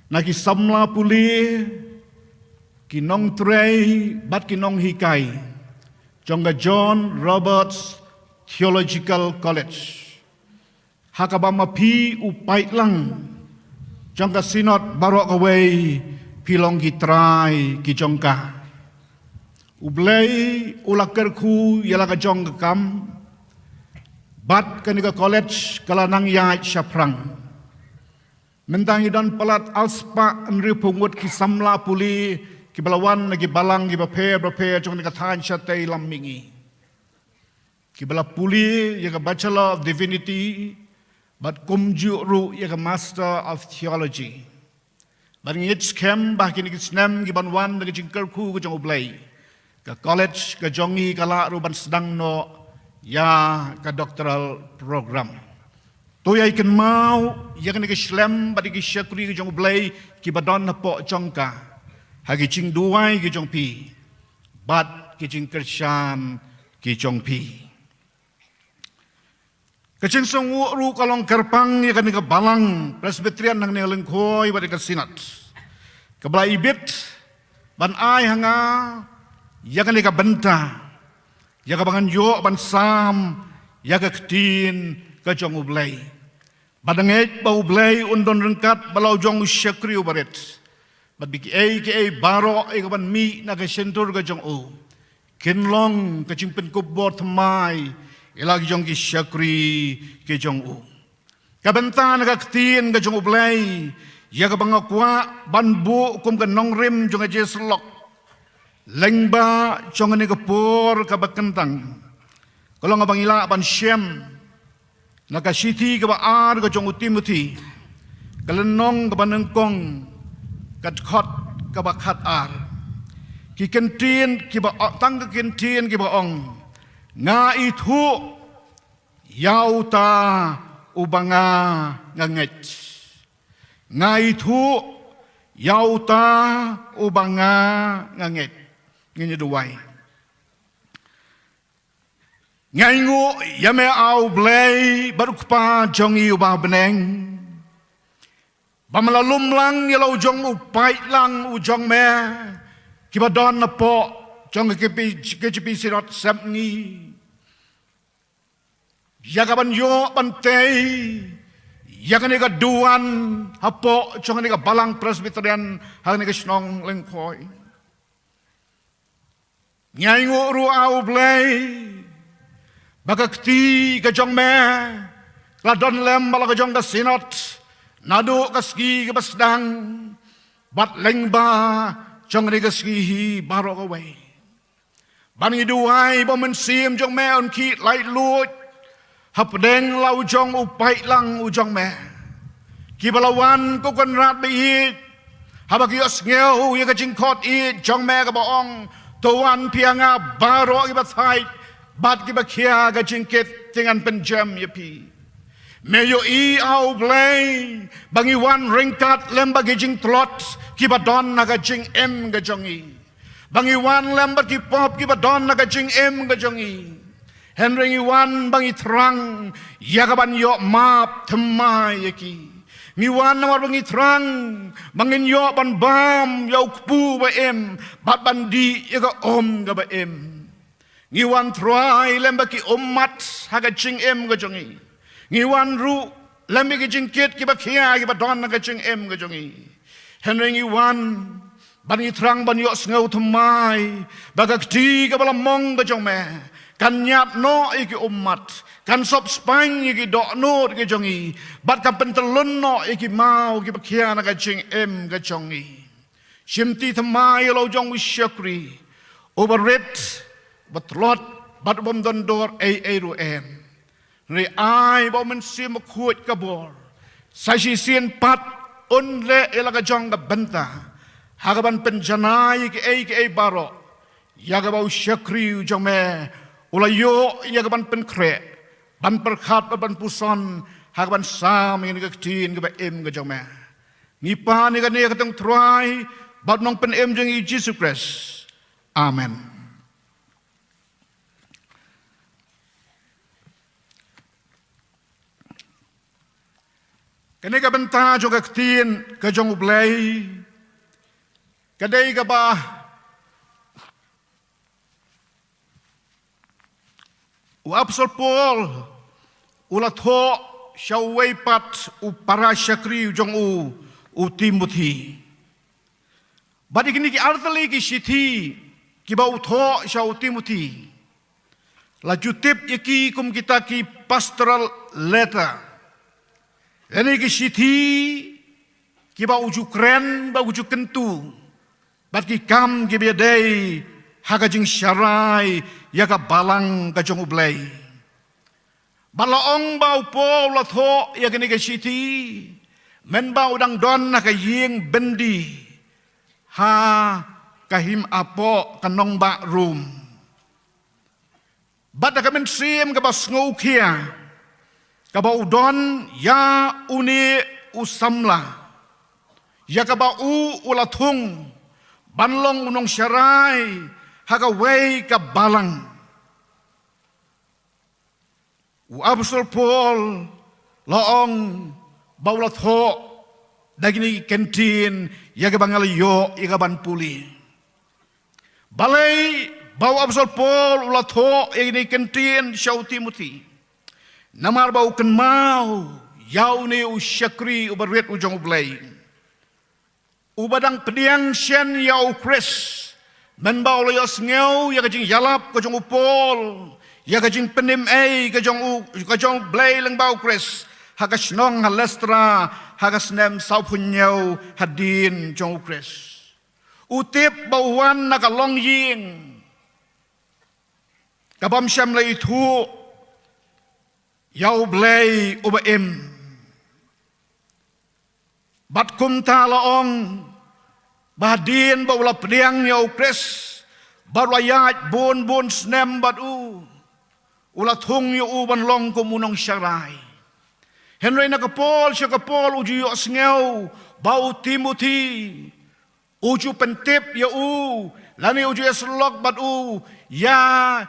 na ki samla pule, ki nongtrei bad ki nonghikai jong ka John Roberts Theological College, ha kaba ma phi u paidlang jong ka Synod baroh kawei phi long ki trai ki jong ka. U Blei u la kyrkhu ïa la ka jong ka kam, bad kane ka college ka la nang ïaid shaphrang. Mynta ngi don palat arspah hynriewphew ngut ki samla pule kiba la wan na ki balang kiba pher bapher jong kane ka thaiñ shatei lam mihngi, kiba la pule ïa ka Bachelor of Divinity bad kumjuh ruh ïa ka Master of Theology. Bad ngi ngeit skhem ba ha kine ki snem kiban wan da ka jingkyrkhu ka jong U Blei, ka college ka jong ngi ka lah ruh ban sdang noh ïa ka doctoral program. To ïai kynmaw ïa kane ka shlem bad ïa ki shakri ka jong U Blei kiba don hapoh jong ka, ha ki jingduwai ki jong phi bad ki jingkyrshan ki jong phi. Ka jingsngewnguh ruh ka long kyrpang ïa kane ka balang Presbyterian hangne ha Lyngkhoi bad ïa ka Synod, kaba la ibit ban ai ha nga ïa kane ka bynta, ïa kaba ngan ïoh ban sam ïa ka ktien ka jong U Blei. Bad nga ngeit ba U Blei un don ryngkat bad la u jong u shakri uba rit, bad ba kiei kiei baroh ïa kaban mih na ka shyntur ka jong u kin long ka jingpynkupbor thymmai ïa la ki jong ki shakri ki jong u. Ka bynta na ka ktien ka jong U Blei ïa kaba nga kwah ban buh kum ka nongrim jong ka jingsyllok lyngba jong kane ka por kaba kyntang ka long ba ngi lah ban shem na ka shithi kaba ar ka jong u Timothi, ka lynnong kaba nyngkong, ka dkhot kaba khatar. Ki kyntien kiba o-, tang ki kyntien kiba ong: Nga ithuh ïa uta uba nga nga ngeit. Nga ithuh ïa uta uba nga nga ngeit. Ngin ïa duwai. Nga ainguh ïa me, A U Blei bad U Kpa jong ngi uba ha bneng, ba me la lum lang ïa la u jong u paidlang u jong me kiba don hapoh jong ka K J P Synod Sepngi, ïa kaban ïoh ban tei ïa kane ka duwan hapoh jong kane ka balang Presbyterian ha kane ka shnong Lyngkhoi. Nga ainguh ruh, A U Blei, ba ka kti ka jong me ka la don lem bad la ka jong ka Synod naduh ka sngi kaba sdang bad lyngba jong kane ka sngi hi baroh kawei. Bad ngi duwai ba u Mynsiem jong me un khie laitluid hapdeng la u jong u paidlang u jong me, kiba la wan, ko Kynrad ba ïeit, haba ki ïohsngew ïa ka jingkhot ïeit jong me kaba ong: To wan phi ha nga baroh kiba thait bad kiba khia ka jingkit, te ngan pynjem ïa phi. Me ïohi, A U Blei, ba ngi wan ryngkat lem bad ki jingtlot kiba don ha ka jingim ka jong ngi, ba ngi wan lem bad ki pop kiba don ha ka jingim ka jong ngi. Hynrei ngi wan ba ngi thrang ïa kaban ïoh map thymmai ïa ki. Ngi wan namar ba ngi thrang ba ngin ïoh ban bam ïa u kpu ba im bad ban dih ïa ka um kaba im. Ngi wan trai lem bad ki ummat ha ka jingim ka jong ngi. Ngi wan ruh lem bad ki jingkit kiba khia kiba don ha ka jingim ka jong ngi. Hynrei ngi wan bad ngi thrang ban ïohsngew thymmai ba ka kti kaba la mong ka jong me kan ñiad noh ïa ki ummat, kan sop spaiñ ïa ki dohnud ka jong ngi, bad kan pyntyllun noh ïa ki maw kiba khia na ka jingim ka jong ngi. Shimti thymmai ïa la u jong u shakri uba rit ba tlot bad u bym don dor ei ei ruh em. Hynrei ai ba u Mynsiem Bakhuid ka bor sa shisien pat un leh ïa la ka jong ka bynta ha kaban pynjanai ïa kiei kiei baroh ïa kaba u shakri u jong me u la ïoh ïa kaban pynkhreh, ban pyrkhat bad ban puson ha kaban sam ïa kane ka ktien kaba im ka jong me. Ngi pan ïa kane ha ka kyrteng u Trai bad u Nongpynim jong ngi Jisu Khrist. Amen. Kane ka bynta jong ka ktien ka jong U Blei ka dei kaba u Apostol Paul u la thoh sha uwei pat u para shakri u jong u, u Timothi. Bad ïa kine ki artylli ki shithi kiba u thoh sha u Timothi la ju tip ïa ki kum kita ki pastoral letter, lane ki shithi kiba u ju kren bad u ju kyntu bad ki kam kiba ïadei ha ka jingsharai ïa ka balang ka jong U Blei. Bad la ong ba u Paul u la thoh ïa kane ka shithi mynba u dang don ha ka ïing byndi ha ka hima poh ka nongbah Rom. Bad da ka mynsiem kaba sngewkhia kaba u don ïa une u samla ïa kaba u u la thung ban long u nongsharai ha kawei ka balang. U Apostol Paul la ong ba u la thoh da kine ki kyntien ïa kaba nga la ïoh ïa kaban pule. Balei ba u Apostol Paul u la thoh ïa kine ki kyntien sha u Timothi? Namar ba u kynmaw ïa une u shakri uba rit u jong U Blei, uba dang pdiang shen ïa u Khrist mynba u la ïohsngew ïa ka jingïalap ka jong u Paul ïa ka jingpynim ei ka jong u, ka jong U Blei lyngba u Khrist ha ka shnong ha Listra ha ka snem sawphew hynñiew hadien jong u Khrist. U tip ba u wan na ka longïing ka bym shym la ithuh ïa U Blei uba im. Bad kumta la ong ba hadien ba u la pdiang ïa u Khrist bad u la ïaid bun bun snem bad u, u la thung ïa u ban long kum u nongsharai. Hynrei na ka por sha ka por u ju ïohsngew ba u Timothi u ju pyntip ïa u lane u ju ïasyllok bad u ïa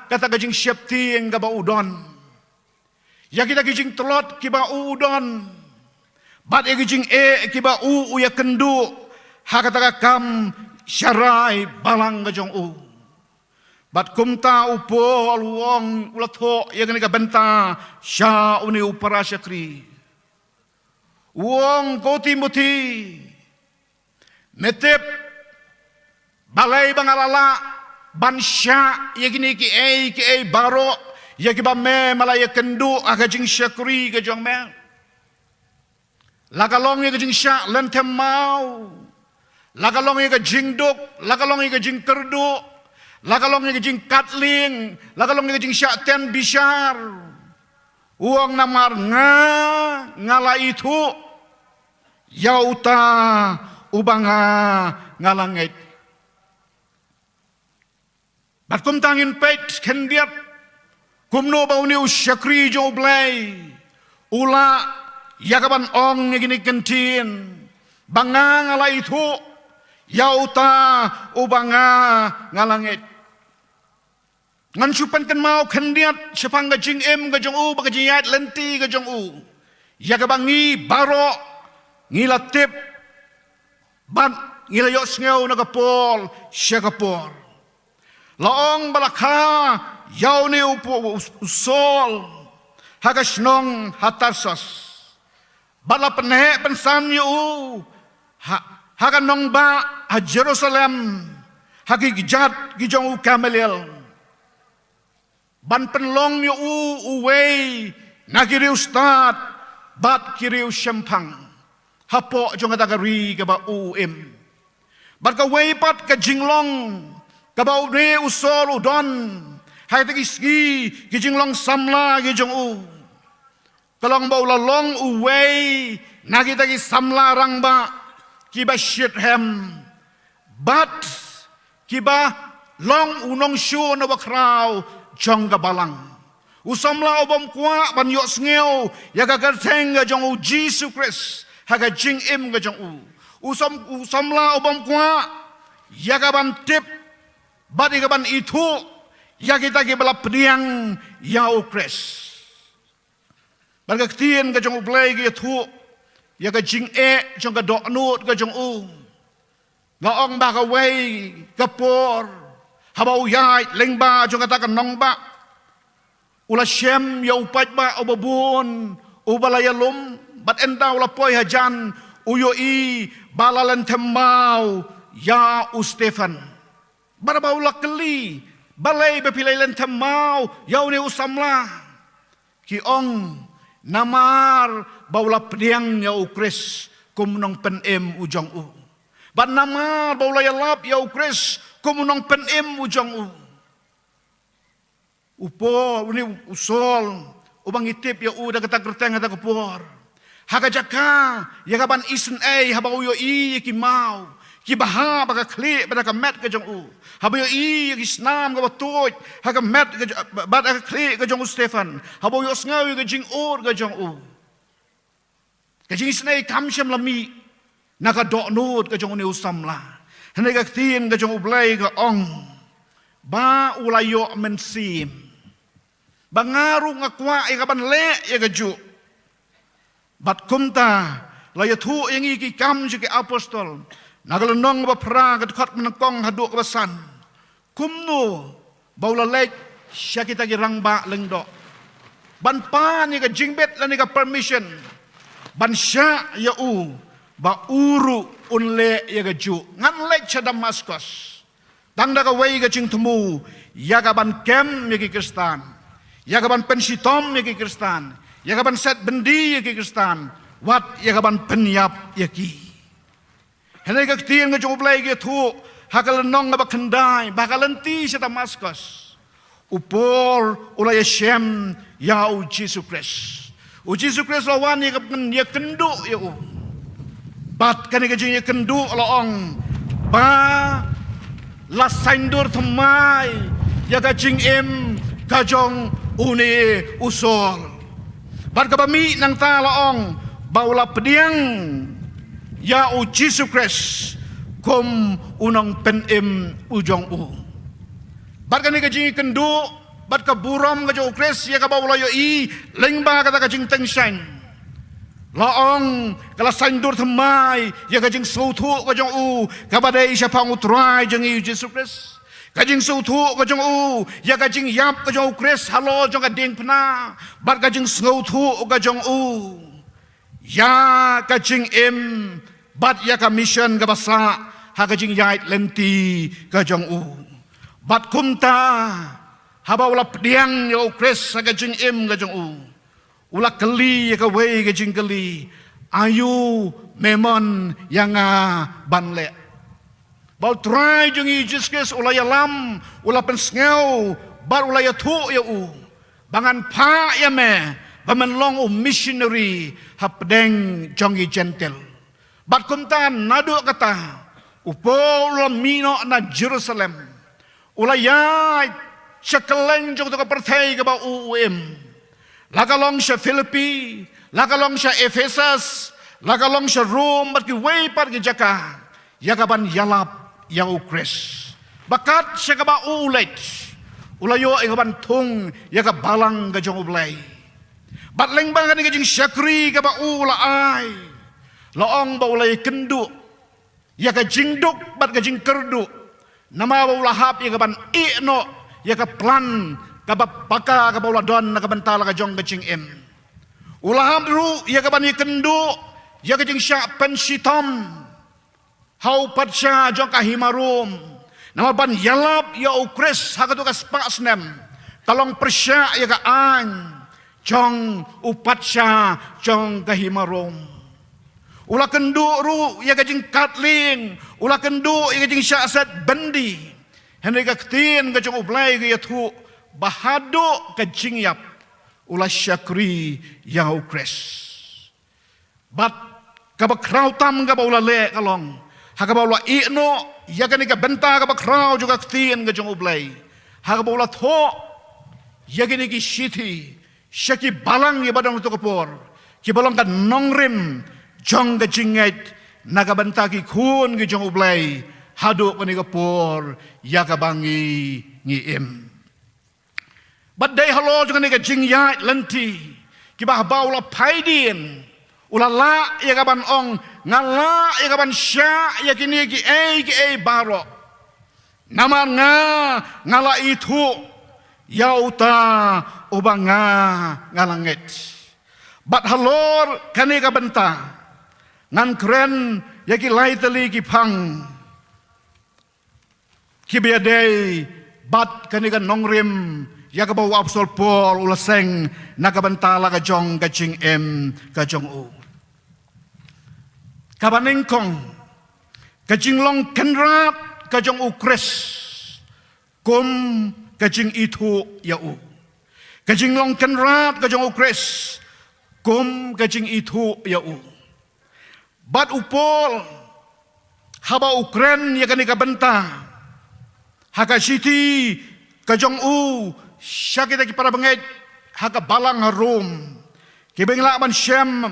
kata ka jingsheptieng kaba u don, ïa kita ki jingtlot kiba u u don, bad ïa ki jingeh kiba u u ïakynduh ha kata ka kam sharai balang ka jong u. Bad kumta u Paul u ong, u la thoh ïa kane ka bynta sha une u para shakri. U ong, ko Timothi, me tip balei ba nga la lah ban shah ïa kine kiei kiei baroh ïa kiba me me la ïakynduh ha ka jingshakri ka jong me? La ka long ïa ka jingshah lynthem maw, la ka long ïa ka jingduk, la ka long ïa ka jingkyrduh, la ka long ïa ka jingkatling, la ka long ïa ka jingshah ten bishar. U ong, namar nga, nga la ithuh ïa uta uba nga, nga la ngeit. Bad kumta ngin peit khyndiat kumno ba une u shakri jong U Blei u lah ïa kaban ong ïa kine ki kyntien ba nga, nga la ithuh ïa uta uba nga, nga la ngeit. Ngan shu pynkynmaw khyndiat shaphang ka jingim ka jong u bad ka jingïaid lynti ka jong u ïa kaba ngi baroh ngi la tip bad ngi la ïohsngew na ka por sha ka por. La ong ba la kha ïa une u Saul ha ka shnong ha Tarsus, bad la pynheh pynsan ïa u ha, ha ka nongbah ha Jerusalem, ha ki kjat ki jong u Gamaliel, ban pynlong ïa u uwei na ki riewstad bad ki riewshemphang hapoh jong kata ka ri kaba u u im. Bad kawei pat ka jinglong kaba une u Saul u don Ha kita ki sngi ki jinglong samla ki jong u, ka long ba u la long uwei na kita ki samla rangbah kiba shitrhem bad kiba long u nongshun uba khraw jong ka balang. U samla u bym kwah ban ïohsngew ïa ka kyrteng ka jong u Jisu Khrist ha ka jingim ka jong u. U sam-, u samla u bym kwah ïa ka ban tip bad ïa ka ban ithuh ïa kita kiba la pdiang ïa u Khrist. Bad ka ktien ka jong u Blei ka ïathuh ïa ka jingeh jong ka dohnud ka jong u. Nga ong ba kawei ka por, haba u ïaid lyngba jong kata ka nongbah, u la shem ïa u paidbah uba bun uba la ïalum, bad ynda u la poi hajan u ïohi ba la lynthem maw ïa u Stephen. Bad ba u la kylli, balei ba phi la lynthem maw ïa une u samla? Ki ong, namar ba u la pdiang ïa u Khrist kum u nongpynim u jong u. Bad namar ba u la ïalap ïa u Khrist kum u nongpynim u jong u. U Paul, une u Saul, uba ngi tip ïa u da kata ka kyrteng ha kata ka por, ha ka jaka ïa ka ban isynei, haba u ïohi ïa ki maw kiba hap ha ka khlieh bad ha ka met ka jong u, haba u ïohi ïa ki snam kaba tuid ha ka met ka jo-, bad ha ka khlieh ka jong u Stephen, haba u ïohsngew ïa ka jingud ka jong u, ka jingisynei kam shym la mih na ka dohnud ka jong une u samla. Hynrei ka ktien ka jong u Blei ka ong ba u la ïoh mynsiem ba nga ruh nga kwah ïa ka ban leh ïa kajuh. Bad kumta la ïathuh ïa ngi Ki Kam jong ki Apostol, na ka lynnong ba phra, ka dkhot ba nyngkong haduh kaba san, kumno ba u la leit sha kita ki rangbah lyngdoh ban pan ïa ka jingbit lane ka permission ban shah ïa u ba u ruh un leh ïa kajuh. Ngan leit sha Damaskos tang da kawei ka jingthmu, ïa ka ban kem ïa ki Khristan, ïa ka ban pynshitom ïa ki Khristan, ïa ka ban set byndi ïa ki Khristan, wat ïa ka ban pynïap ïa ki. Hynrei ka ktien ka jong u Blei ka ïathuh ha ka lynnong kaba khyndai ba ha ka lynti sha Damaskos u Paul u la ïashem ïa u Jisu Khrist. U Jisu Khrist la wan ïa ka pyn-, ïakynduh ïa u. Bad kane ka jingïakynduh la ong ba la saindur thymmai ïa ka jingim ka jong une u Saul. Bad kaba mih nangta la ong ba u la pdiang ïa u Jisu Khrist kum u nongpynim u jong u. Bad kane ka jingïakynduh bad ka burom ka jong u Khrist ïa kaba u la ïohi lyngba kata ka jingtyngshaiñ, la ong ka la saindur thymmai ïa ka jingsngewthuh ka jong u kaba dei shaphang u Trai jong ngi u Jisu Khrist. Ka jingsngewthuh ka jong u ïa ka jingïap ka jong u Khrist halor jong ka diengphna, bad ka jingsngewthuh ka jong u ïa ka jingim bad ïa ka mission kaba sah ha ka jingïaid lynti ka jong u. Bad kumta, haba u la pdiang ïa u Khrist ha ka jingim ka jong u, u la kylli ïa kawei ka jingkylli, aïu me mon ïa nga ban leh? Ba u Trai jong ngi u Jisu Khrist u la ïalam, u la pynsngew bad u la ïathuh ïa u ba ngan phah ïa me ba men long u missionary hapdeng jong ki Jentil. Bad kumta naduh kata u Paul u la mih noh na Jerusalem, u la ïaid sha kylleng jong kata ka pyrthei kaba u u im. La ka long sha Philippi, la ka long sha Ephesus, la ka long sha Rome bad kiwei pat ki jaka, ïa ka ban ïalap ïa u Khrist. Bad kat sha kaba u u leit, u la ïoh ïa ka ban thung ïa ka balang ka jong u Blei. Bad lyngba kane ka jingshakri kaba u u la ai, la ong ba u la ïakynduh ïa ka jingduk bad ka jingkyrduh, namar ba u la hap ïa ka ban ïeh noh ïa ka plan kaba paka kaba u la don na ka bynta la ka jong ka jingim. U la hap ruh ïa ka ban ïakynduh ïa ka jingshah pynshitom ha u patsha jong ka hima Rom, namar ban ïalap ïa u Khrist ha katu ka spah snem ka long pyrshah ïa ka aiñ jong u patsha jong ka hima Rom. U la kynduh ruh ïa ka jingkatling, u la kynduh ïa ka jingshah set byndi. Hynrei ka ktien ka jong u Blei ka ïathuh ba haduh ka jingïap u la shakri ïa u Khrist. Bad kaba khraw tam kaba u la leh ka long ha kaba u la ïeh noh ïa kane ka bynta kaba khraw jong ka ktien ka jong U Blei, ha kaba u la thoh ïa kine ki shithi sha ki balang kiba don ha kato ka por, kiba long ka nongrim jong ka jingngeit na ka bynta ki khun ki jong U Blei haduh kane ka por ïa kaba ngi, ngi im. Bad dei halor jong kane ka jingïaid lynti kiba haba u la phai dien, u la lah ïa kaban ong, nga lah ïa kaban shah ïa kine kiei kiei baroh. Namar nga, nga la ithuh ïa uta uba nga, nga la ngeit. Bad halor kane ka bynta ngan kren ïa ki lai tylli ki phang kiba ïadei bad kane ka nongrim ïa kaba u Apostol Paul u la seng na ka bynta la ka jong ka jingim ka jong u. Kaba nyngkong, ka jinglong kynrad ka jong u Khrist kum ka jingithuh ïa u. Ka jinglong kynrad ka jong u Khrist kum ka jingithuh ïa u. Bad u Paul, haba u kren ïa kane ka bynta ha ka shithi ka jong u sha kita ki para bangeit ha ka balang ha Rom, kiba ngi lah ban shem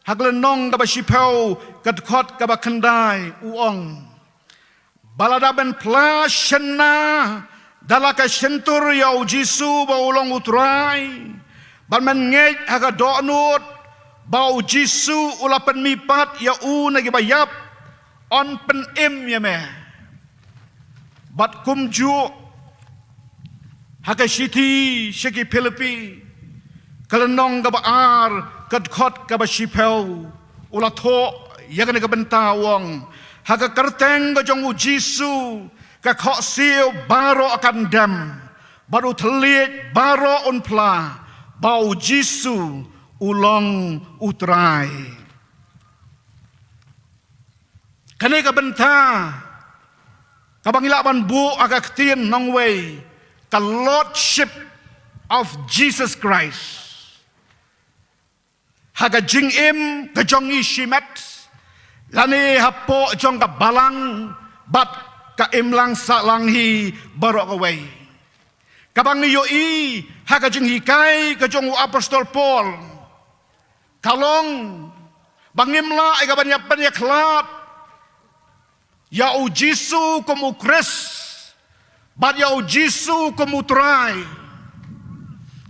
ha ka lynnong kaba shiphew, ka dkhot kaba khyndai, u ong, ba lada men phla shynna da la ka shyntur ïa u Jisu ba u long u Trai, bad men ngeit ha ka dohnud ba u Jisu u la pynmihpat ïa u na kiba ïap, yn pynim ïa me. Bad kumjuh ha ka shithi sha ki Philippi, ka lynnong kaba ar, ka dkhot kaba shiphew, u la thoh ïa kane ka bynta, u ong, ha ka kyrteng ka jong u Jisu ka khohsiew baroh kan dem, bad u thylliej baroh un phla ba u Jisu u long u Trai. Kane ka bynta kaba ngi lah ban buh ha ka ktien nongwei, ka Lordship of Jesus Christ, ha ka jingim ka jong ngi shimet, lane hapoh jong ka balang bad ka imlang sahlang hi baroh kawei. Kaba ngi ïohi ha ka jinghikai ka jong u Apostol Paul, ka long ba ngim lah ïa kaban ïa pynïakhlad ïa u Jisu kum u Khrist bad ïa u Jisu kum u Trai.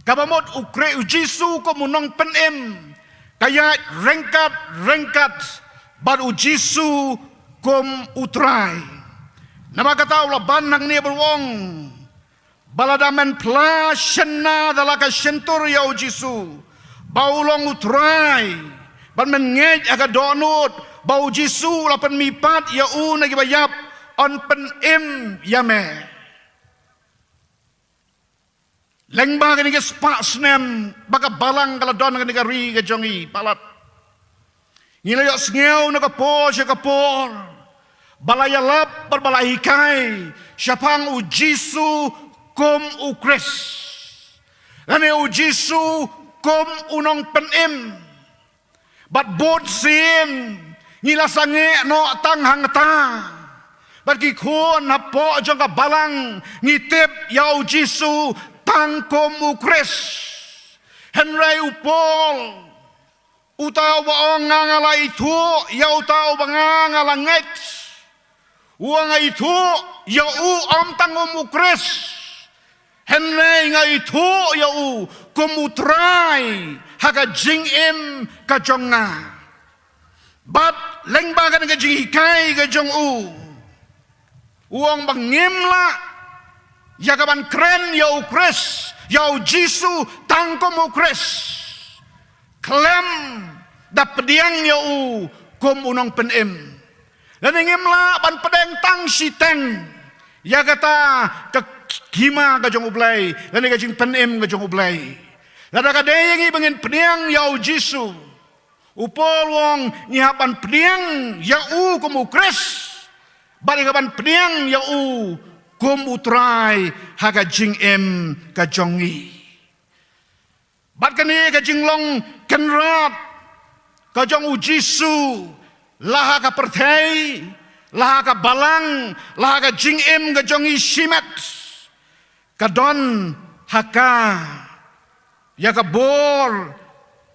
Kaba mut u Khri-, u Jisu kum u Nongpynim ka ïaid ryngkat ryngkat bad u Jisu kum u Trai. Namar kata u la ban hangne bad u ong, ba lada men phla shynna da la ka shyntur ïa u Jisu ba u long u Trai, bad men ngeit ha ka dohnud ba u Jisu u la pynmihpat ïa u na kiba ïap, yn pynim ïa me. Lyngba kine ki spah snem ba ka balang ka la don ha kane ka ri ka jong ngi palat, ngi la ïohsngew na ka por sha ka por ba la ïalap bad ba la hikai shaphang u Jisu kum u Khrist, lane u Jisu kum u Nongpynim. Bad bun sien ngi la sangeh noh tang hangta. Bad ki khun hapoh jong ka balang ngi tip ïa u Jisu tang kum u Khrist. Hynrei u Paul, uta uba ong nga, nga la ithuh ïa uta uba nga, nga la ngeit, u ong nga ithuh ïa u ym tang kum u Khrist, hynrei nga ithuh ïa u kum u Trai ha ka jingim ka jong nga. Bad lyngba kane ka jinghikai ka jong u, u ong ba ngim lah ïa kaban kren ïa u Khrist, ïa u Jisu tang kum u Khrist, khlem da pdiang ïa u kum u Nongpynim. Lane ngim lah ban pdiang tang shiteng ïa kata ka hima ka jong U Blei, lane ka jingpynim ka jong U Blei. Lada ka dei ïa ngi ba ngin pdiang ïa u Jisu, u Paul u ong ngi hap ban pdiang ïa u kum u Khrist, bad ngi hap ban pdiang ïa u kum u Trai ha ka jingim ka jong ngi. Bad kane ka jinglong kynrad ka jong u Jisu la ha ka pyrthei, la ha ka balang, la ha ka jingim ka jong ngi shimet, ka don ha ka ïa ka bor,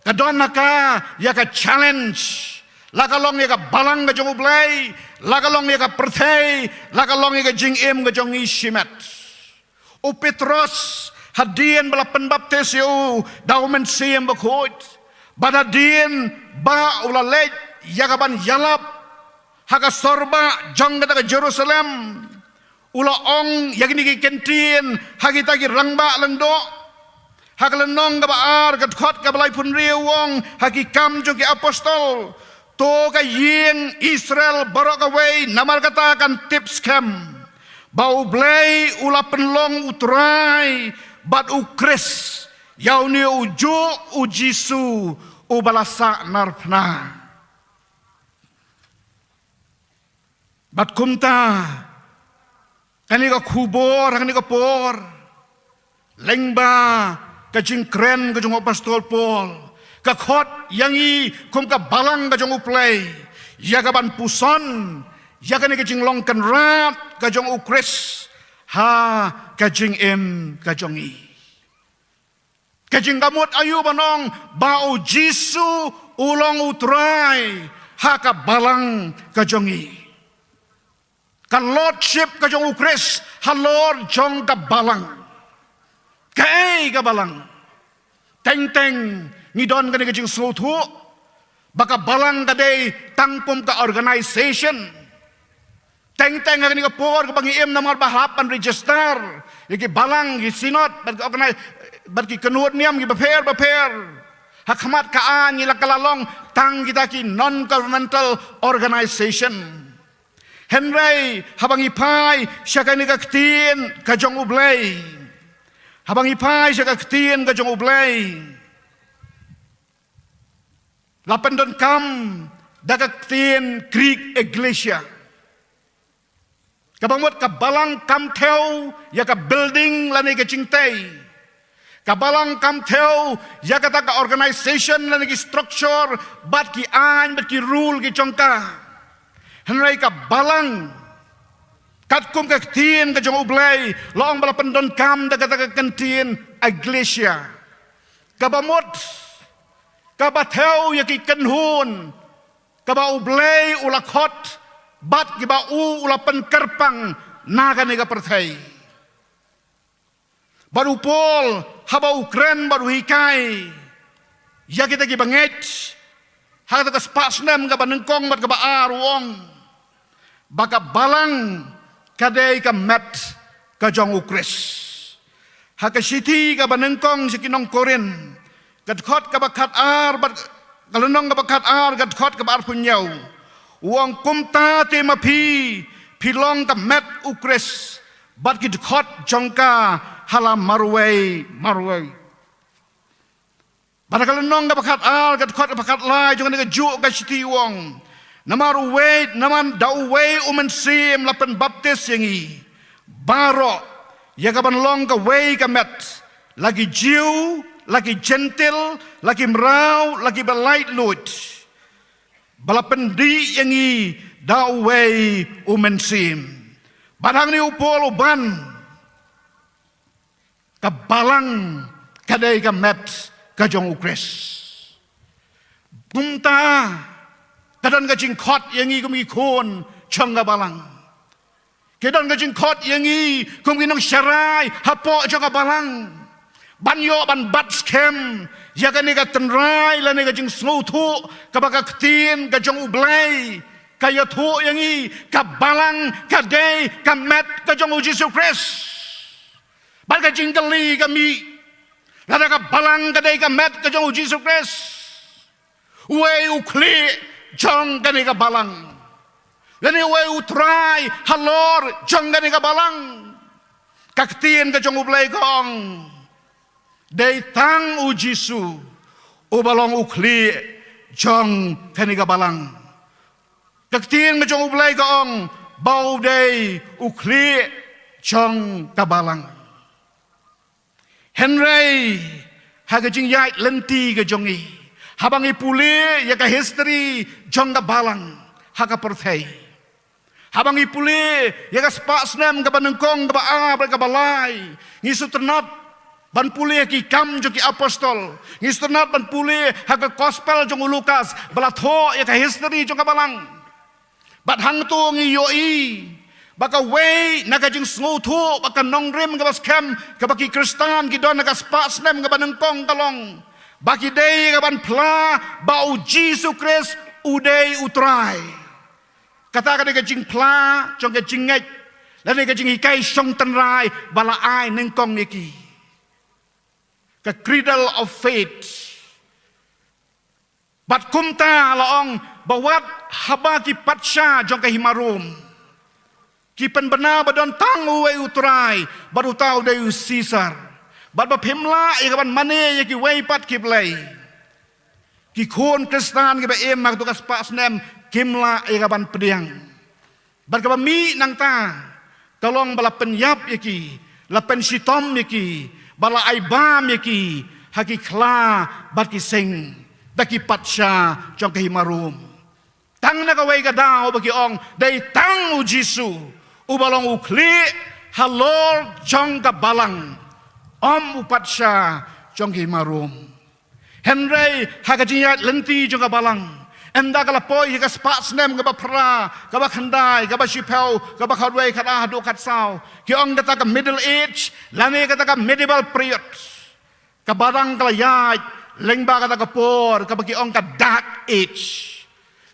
ka don ha ka ïa ka challenge. La ka long ïa ka balang ka jong u Blei, la ka long ïa ka pyrthei, la ka long ïa ka jingim ka jong ngi shimet. U Petros, hadien ba la pynbaptis ïa u da u Mynsiem Bakhuid, bad hadien ba u la leit ïa ka ban ïalap ha ka sorbah jong kata ka Jerusalem, u la ong ïa kine ki kyntien ha kita ki rangbah lyngdoh. Ha ka lynnong kaba ar, ka dkhot kaba laiphew hynriew, u ong ha Ki Kam jong ki Apostol: To ka ïing Israel baroh kawei namar kata kan tip skhem ba u Blei u la pynlong u Trai bad u Khrist ïa une u juh u Jisu uba la sahnarphna. Bad kumta, kane ka khubor, kane ka por, lyngba ka jingkren ka jong u Apostol Paul, ka khot ïa ngi kum ka balang ka jong u Blei ïa ka ban puson ïa kane ka jinglong kynrad ka jong u Khrist ha ka jingim ka jong ngi. Ka jingkamut aïu ban ong ba u Jisu u long u Trai ha ka balang ka jong ngi? Ka lordship ka jong u Khrist halor jong ka balang. Kaei ka balang? Teng teng ngi don kane ka jingsngewthuh ba ka balang ka dei tang kum ka organization. Teng teng ha kane ka por kaba ngi im namar ba hap ban register ïa ki balang, ki synod, bad ki organi-, bad ki kynhun niam kiba pher bapher. Ha khmat ka aiñ ngi la kylla long tang kita ki non-governmental organization. Hynrei haba ngi phai sha kane ka ktien ka jong u Blei, haba ngi phai sha ka ktien ka jong u Blei, la pyndonkam da ka ktien Greek ekklesia. Kaba mut ka balang kam thew ïa ka building lane ka jingtei. Ka balang kam thew ïa kata ka organization lane ki structure, bad ki aiñ, bad ki rule ki jong ka. Hynrei ka balang, katkum ka ktien ka jong u Blei, la ong ba la pyndonkam da kata ka ktien ekklesia. Kaba mut, kaba thew ïa ki kynhun kaba u Blei u la khot bad kiba u u la pynkyrpang na kane ka pyrthei. Bad u Paul haba u kren bad u hikai ïa kita kiba ngeit ha kata ka spah snem kaba nyngkong bad kaba ar, u ong ba ka balang ka dei ka met ka jong u Khrist. Ha ka shithi kaba nyngkong sha ki nong Korinth, ka dkhot kaba khatar bad ka lynnong kaba khatar, ka dkhot kaba arphew hynñiew, u ong: Kumta te ma phi, phi long ka met u Khrist, bad ki dkhot jong ka ha la marwei marwei. Bad ha ka lynnong kaba khatar, ka dkhot kaba khatlai jong kane kajuh ka shithi, u ong: Namar uwei, namar da uwei u Mynsiem la pynbaptis ïa ngi baroh ïa ka ban long kawei ka met, la ki Jiw, la ki Jentil, la ki mraw, la kiba laitluid, ba la pyndih ïa ngi da uwei u Mynsiem. Bad hangne u Paul u ban, ka balang ka dei ka met ka jong u Khrist. Kumta ka don ka jingkhot ïa ngi kum ki khun jong ka balang. Ka don ka jingkhot ïa ngi kum ki nongsharai hapoh jong ka balang, ban ïoh ban bat skhem ïa kane ka tynrai lane ka jingsngewthuh kaba ka ktien ka jong u Blei ka ïathuh ïa ngi. Ka balang ka dei ka met ka jong u Jisu Khrist. Bad ka jingkylli ka mih, lada ka balang ka dei ka met ka jong u Jisu Khrist, uei u khlieh jong kane ka balang? Lane uei u trai halor jong kane ka balang? Ka ktien ka jong u Blei ka ong, dei tang u Jisu uba long u khlieh jong kane ka balang. Ka ktien ka jong u Blei ka ong ba u dei u khlieh jong ka balang. Hynrei ha ka jingïaid lynti ka jong ngi, haba ngi pule ïa ka history jong ka balang ha ka pyrthei, haba ngi pule ïa ka spah snem kaba nyngkong, kaba ar bad kaba lai, ngi sngewtynnat ban pule ïa ki Kam jong ki Apostol, ngi sngewtynnat ban pule ha ka Gospel jong u Lukas ba la thoh ïa ka history jong ka balang. Bad hangto ngi ïohi ba kawei na ka jingsngewthuh bad ka nongrim kaba skhem kaba ki Khristan ki don ha ka spah snem kaba nyngkong ka long ba ki dei ka ban phla ba u Jisu Khrist u dei u Trai. Kata ka dei ka jingphla jong ka jingngeit lane ka jinghikai shong tynrai ba la ai nyngkong ïa ki, ka cradle of faith. Bad kumta la ong ba wat haba ki patsha jong ka hima Rom ki pynbna ba don tang uwei u Trai bad uta u dei u Sisar, bad ba phim lah ïa ka ban mane ïa kiwei pat ki blei, ki khun Khristan kiba im ha kato ka spah snem kim lah ïa ka ban pdiang. Bad kaba mih nangta ka long ba la pynïap ïa ki, la pynshitom ïa ki, ba la ai bam ïa ki ha ki khla bad ki seng da ki patsha jong ka hima Rom. Tang na kawei ka daw ba ki ong dei tang u Jisu uba long u khlieh halor jong ka balang, ym u patsha jong ka hima Rom. Hynrei ha ka jingïaid lynti jong ka balang, ynda ka la poi ha ka spah snem kaba phra, kaba khyndai, kaba shiphew, kaba khatwei, khatar haduh khatsaw, ki ong kata ka Middle Age lane kata ka Medieval Period. Ka balang ka la ïaid lyngba kata ka por kaba ki ong ka Dark Age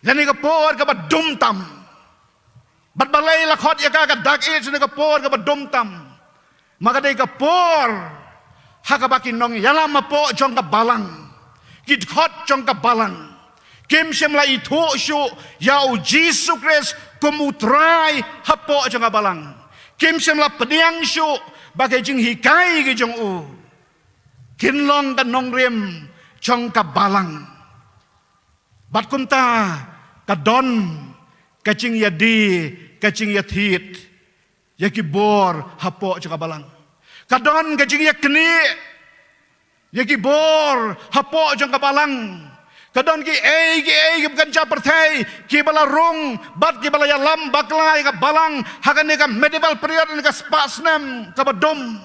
lane ka por kaba dum tam. Bad balei la khot ïa ka ka Dark Age ne ka por kaba dum tam? Ma ka dei ka por ha kaba ki nongïalam hapoh jong ka balang, ki dkhot jong ka balang, kim shym la ithuh shuh ïa u Jisu Khrist kum u Trai hapoh jong ka balang. Kim shym la pdiang shuh ba ka jinghikai ka jong u kin long ka nongrim jong ka balang. Bad kumta ka don ka jingïadie, ka jingïathied ïa ki bor hapoh jong ka balang. Ka don ka jingïaknieh ïa ki bor hapoh jong ka balang. Ka don kiei kiei kiba kynja pyrthei kiba la rung bad kiba la ïalam bakla ïa ka balang ha kane ka Medieval Period, ne ka spah snem kaba dum.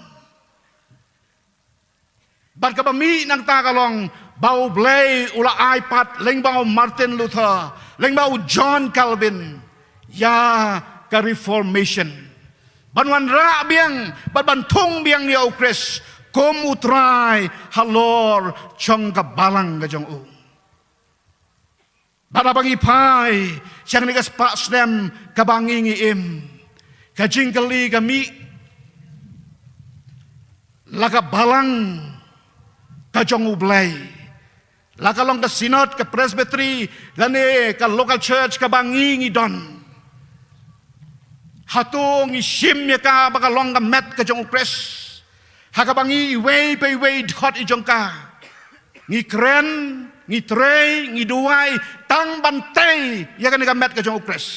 Bad kaba mih nangta ka long ba U Blei u la ai pat lyngba u Martin Luther, lyngba u John Calvin, ïa ka Reformation, ban wanrah biang bad ban thung biang ïa u Khrist kum u Trai halor jong ka balang ka jong u. Bad haba ngi phai sha kane ka spah snem kaba ngi ngi im, ka jingkylli ka mih, la ka balang ka jong U Blei, la ka long ka synod, ka presbytery lane ka local church kaba ngi ngi don, hato ngi shim ïa ka ba ka long ka met ka jong u Khrist? Ha kaba ngi iwei pa iwei dkhot i jong ka ngi kren, ngi trei, ngi duwai tang ban tei ïa kane ka met ka jong u Khrist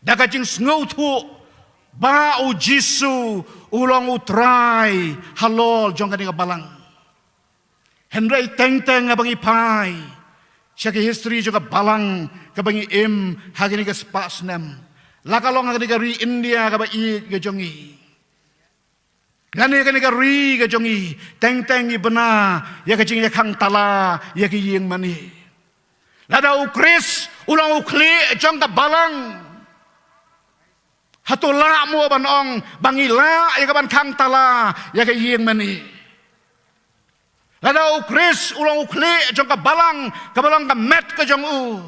da ka jingsngewthuh ba u Jisu u long u Trai halor jong kane ka balang. Hynrei teng teng haba ngi phai sha ka history jong ka balang kaba ngi im ha kane ka spah snem, la ka long ha kane ka ri India kaba ïeit ka jong ngi, lane kane ka ri ka jong ngi, teng teng ngi bna ïa ka jingïakhang tala ïa ka ïing mane. Lada u Khrist u long u khlieh jong ka balang, hato lah mo ban ong ba ngi lah ïa ka ban khang tala ïa ka ïing mane? Lada u Khrist u long u khlieh jong ka balang, ka balang ka met ka jong u,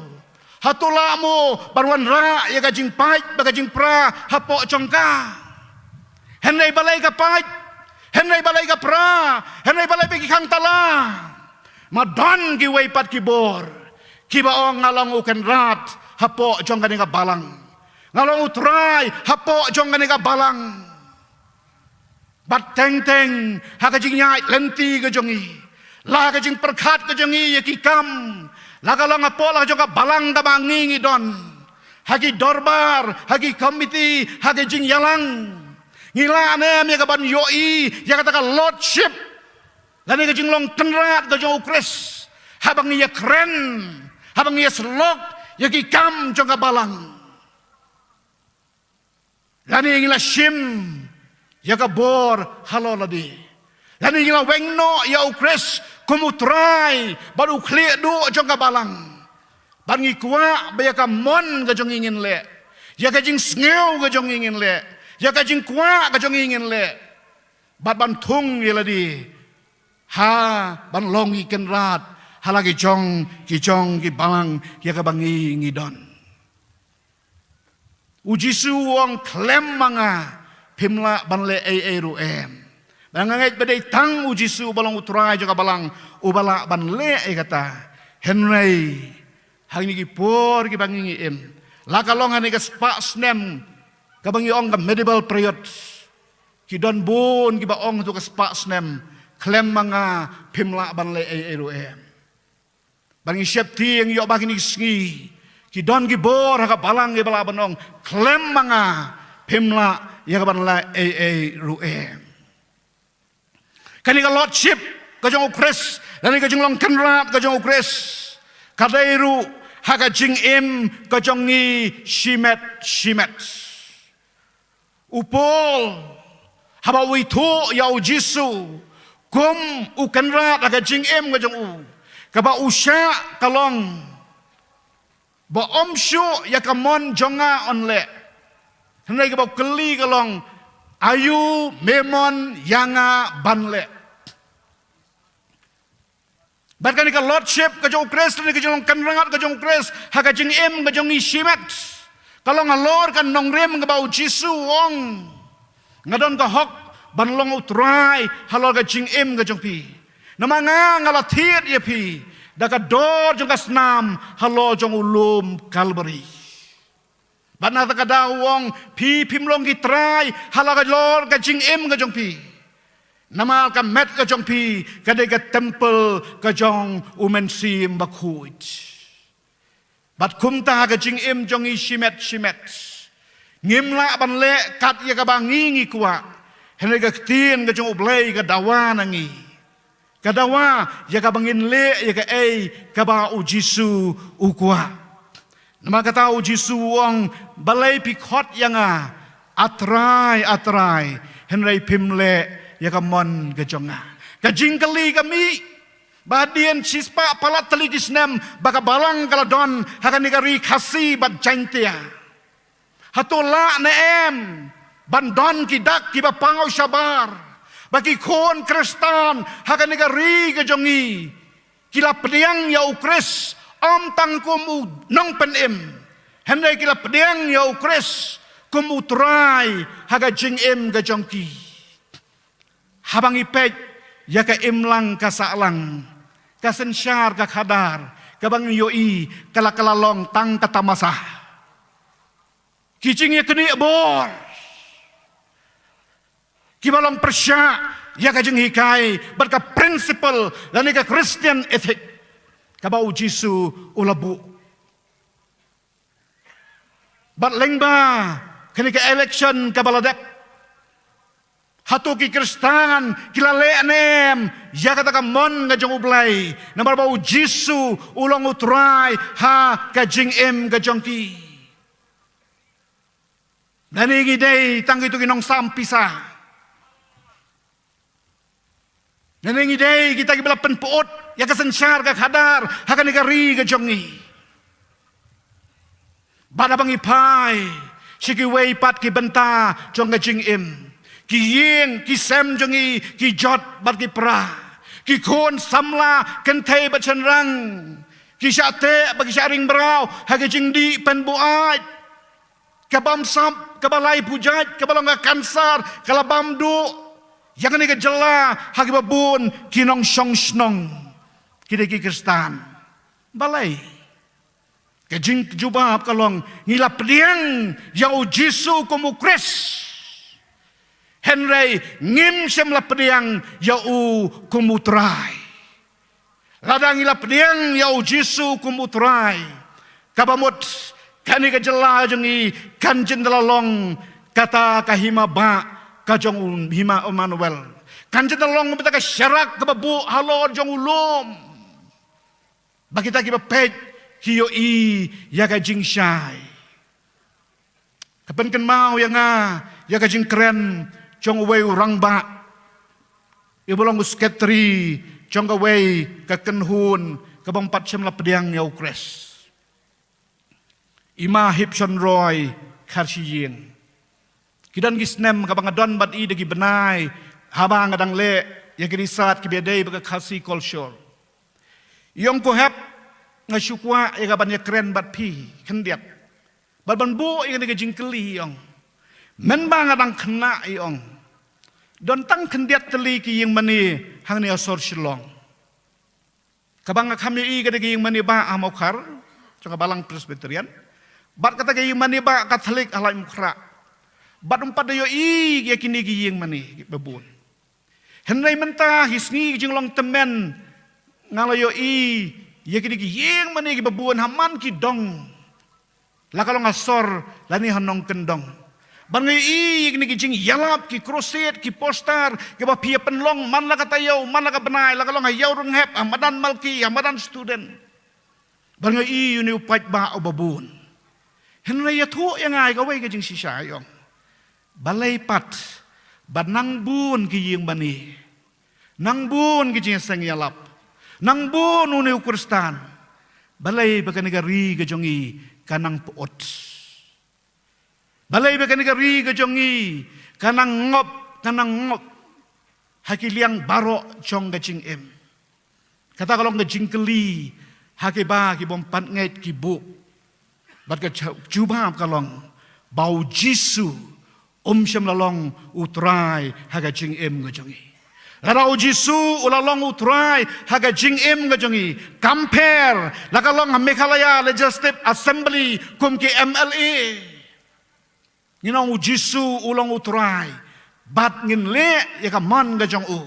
hato lah mo ban wanrah ïa ka jingpait bad ka jingpra hapoh jong ka? Hynrei balei ka pait? Hynrei balei ka pra? Hynrei balei ba ki khang tala? Ma don kiwei pat ki bor kiba ong, nga long u kynrad hapoh jong kane ka balang, nga long u Trai hapoh jong kane ka balang. Bad teng teng ha ka jingïaid lynti ka jong ngi, la ha ka jingpyrkhat ka jong ngi ïa ki kam, la ka long hapoh la ka jong ka balang kaba ngi ngi don, ha ki dorbar, ha ki komiti, ha ki jingïalang, Ngi lah ne em ïa ka ban ïohi ïa kata ka lordship lane ka jinglong kynrad ka jong u Khrist haba ngi ïakren, haba ngi ïasyllok ïa ki kam jong ka balang? Lane ngi la shim ïa ka bor halor lade? Lane ngi la weng noh ïa u Khrist kum u Trai bad u khlieh duh jong ka balang? Bad ngi kwah ba ïa ka mon ka jong ngi ngin leh, ïa ka jingsngew ka jong ngi ngin leh, ïa ka jingkwah ka jong ngi ngin leh, bad ban thung ïa lade ha ban long ki kynrad ha la ki jong ki jong ki balang ïa kaba ngi ngi don. U Jisu u ong, "Khlem ma nga phim lah ban leh ei ei ruh em." Ba nga ngeit ba dei tang u Jisu uba long u Trai jong ka balang uba lah ban leh ïa kata. Hynrei ha kine ki por kiba ngi ngi im, la ka long ha kane ka spah snem kaba ngi ong ka medieval period, ki don bun kiba ong ha tu ka spah snem, "Khlem ma nga phim lah ban leh ei ei ruh em." Ba ngi sheptieng ïoh ba kine ki sngi ki don ki bor ha ka balang kiba lah ban ong, "Khlem ma nga phim lah ïa ka ban leh ei ei ruh em." Kane ka lordship ka jong u Khrist lane ka jinglong kynrad ka jong u Khrist ka dei ruh ha ka jingim ka jong ngi shimet shimet. U Paul, haba u ithuh ïa u Jisu kum u kynrad ha ka jingim ka jong u, kaba u shah ka long ba ym shuh ïa ka mon jong nga yn leh. Hynrei kaba u kylli ka long, "Aïu me mon ïa nga ban leh?" Bad kane ka lordship ka jong u Khrist, kane ka jinglong kynrad ka jong u Khrist ha ka jingim ka jong ngi shimet, ka long halor ka nongrim kaba u Jisu u ong, "Nga don ka hok ban long u Trai halor ka jingim ka jong phi. Namar nga nga la thied ïa phi da ka dor jong ka snam halor jong u lum Kalbari." Bad na kata ka daw u ong, "Phi phim long ki trai halor ka jingim ka jong phi. Namar ka met ka jong phi ka dei ka templ ka jong u Mynsiem Bakhuid." Bad kumta ha ka jingim jong ngi shimet shimet, ngim lah ban leh kat ïa kaba ngi ngi kwah. Hynrei ka ktien ka jong U Blei ka dawa na ngi, ka dawa ïa kaba ngin leh ïa kaei kaba u Jisu u kwah. Namar kata u Jisu u ong, "Balei phi khot ïa nga, 'A Trai, a Trai,' hynrei phim leh ïa ka mon ka jong nga?" Ka jingkylli ka mih, ba hadien shispah palat tylli ki snem ba ka balang ka la don ha kane ka ri Khasi bad Jaintia, hato lah ne em ban don ki dak kiba paw shabar ba ki khun Khristan ha kane ka ri ka jong ngi ki la pdiang ïa u Khrist, ym tang kum u nongpynim, hynrei ki la pdiang ïa u Khrist kum u Trai ha ka jingim ka jong ki? Haba ngi peit ïa ka imlang ka sahlang, ka synshar ka khadar, kaba ngi ïohi ka la ka la long tang ka tamasa. Ki jingïaknieh bor kiba long pyrshah ïa ka jinghikai bad ka principle lane ka Christian ethic kaba u Jisu u la buh. Bad lyngba kane ka election kaba la dep, hato ki Khristan ki la leh ne em ïa kata ka mon ka jong U Blei, namar ba u Jisu u long u Trai ha ka jingim ka jong ki? Lane ngi dei tang kito ki nongsam pisa? Lane ngi dei kita kiba la pynput ïa ka synshar ka khadar ha kane ka ri ka jong ngi? Bad haba ngi phai sha kiwei pat ki bynta jong ka jingim, ki ïing ki sem jong ngi, ki jot bad ki pra, ki khun samla kynthei bad shynrang, ki shah teh bad ki shah ring mraw ha ki jingdih pynbuaid, ka bamsap, kaba lai pujat, kaba long ka kansar, ka la bam duh ïa kane ka jylla ha kiba bun ki nongshong shnong, ki dei ki Khristan. Balei? Ka jingjubab ka long, ngi la pdiang ïa u Jisu kum u Khrist, hynrei ngim shym la pdiang ïa u kum u Trai. Lada ngi la pdiang ïa u Jisu kum u Trai, kaba mut kane ka jylla jong ngi kan jin da la long kata ka hima bah ka jong u Hima Emmanuel. Kan jin da long beit ka sharak kaba buh halor jong u lum, ba kita kiba peit ki ïohi ïa ka jingshai. Ka pynkynmaw ïa nga ïa ka jingkren jong uwei u rangbah, iba long u sekretari jong kawei ka kynhun kaba ym pat shym la pdiang ïa u Khrist. I Ma Hipson Roy Kharshiing. Ki don ki snem kaba nga don bad i da ki bnai haba nga dang leh ïa ki research kiba ïadei bad ka Khasi culture. I ong, ko Hep, nga shu kwah ïa ka ban ïakren bad phi khyndiat bad ban buh ïa kane ka jingkylli, i ong. Mynba nga dang khynnah, i ong, don tang khyndiat tylli ki ïingmane hangne ha sor Shillong. Kaba nga kham ïohi ka dei ka ïingmane bah ha Mawkhar jong ka Balang Presbyterian, bad kata ka ïingmane bah Katholik ha Laitumkhrah. Bad ym pat da ïohi ïa kine ki ïingmane kiba bun. Hynrei mynta, ha ki sngi ki jinglong tymmen, nga la ïohi ïa kine ki ïingmane kiba bun ha man ki dong, la ka long ha sor lane ha nongkyndong. Bad nga ïohi ïa kine ki jingïalap, ki crusade, ki poster kiba phi ïa pynlong man la ka taïew man la ka bnai, la ka long ha Ïawrynghep, ha madan Malki, ha madan Student. Bad nga ïohi ïa une u paidbah uba bun. Hynrei ïathuh ïa nga ïa kawei ka jingshisha, i ong. Balei pat ba nang bun ki ïingmane, nang bun ki jingïaseng ïalap, nang bun une u Khristan, balei ba kane ka ri ka jong i ka nang pyut? Balei ba kane ka ri ka jong i ka nang ngop, ka nang ngop ha ki liang baroh jong ka jingim? Kata ka long ka jingkylli ha kiba, ki bym pat ngeit ki buh. Bad ka ju-, jubab ka long ba U Jisu um shym la long U Trai ha ka jingim ka jong i. Lada U Jisu u la long U Trai ha ka jingim ka jong i, kam pher la ka long ha Meghalaya Legislative Assembly kum ki M L A. Ngin ong U Jisu u long U Trai bad ngin leh ïa ka mon ka jong u.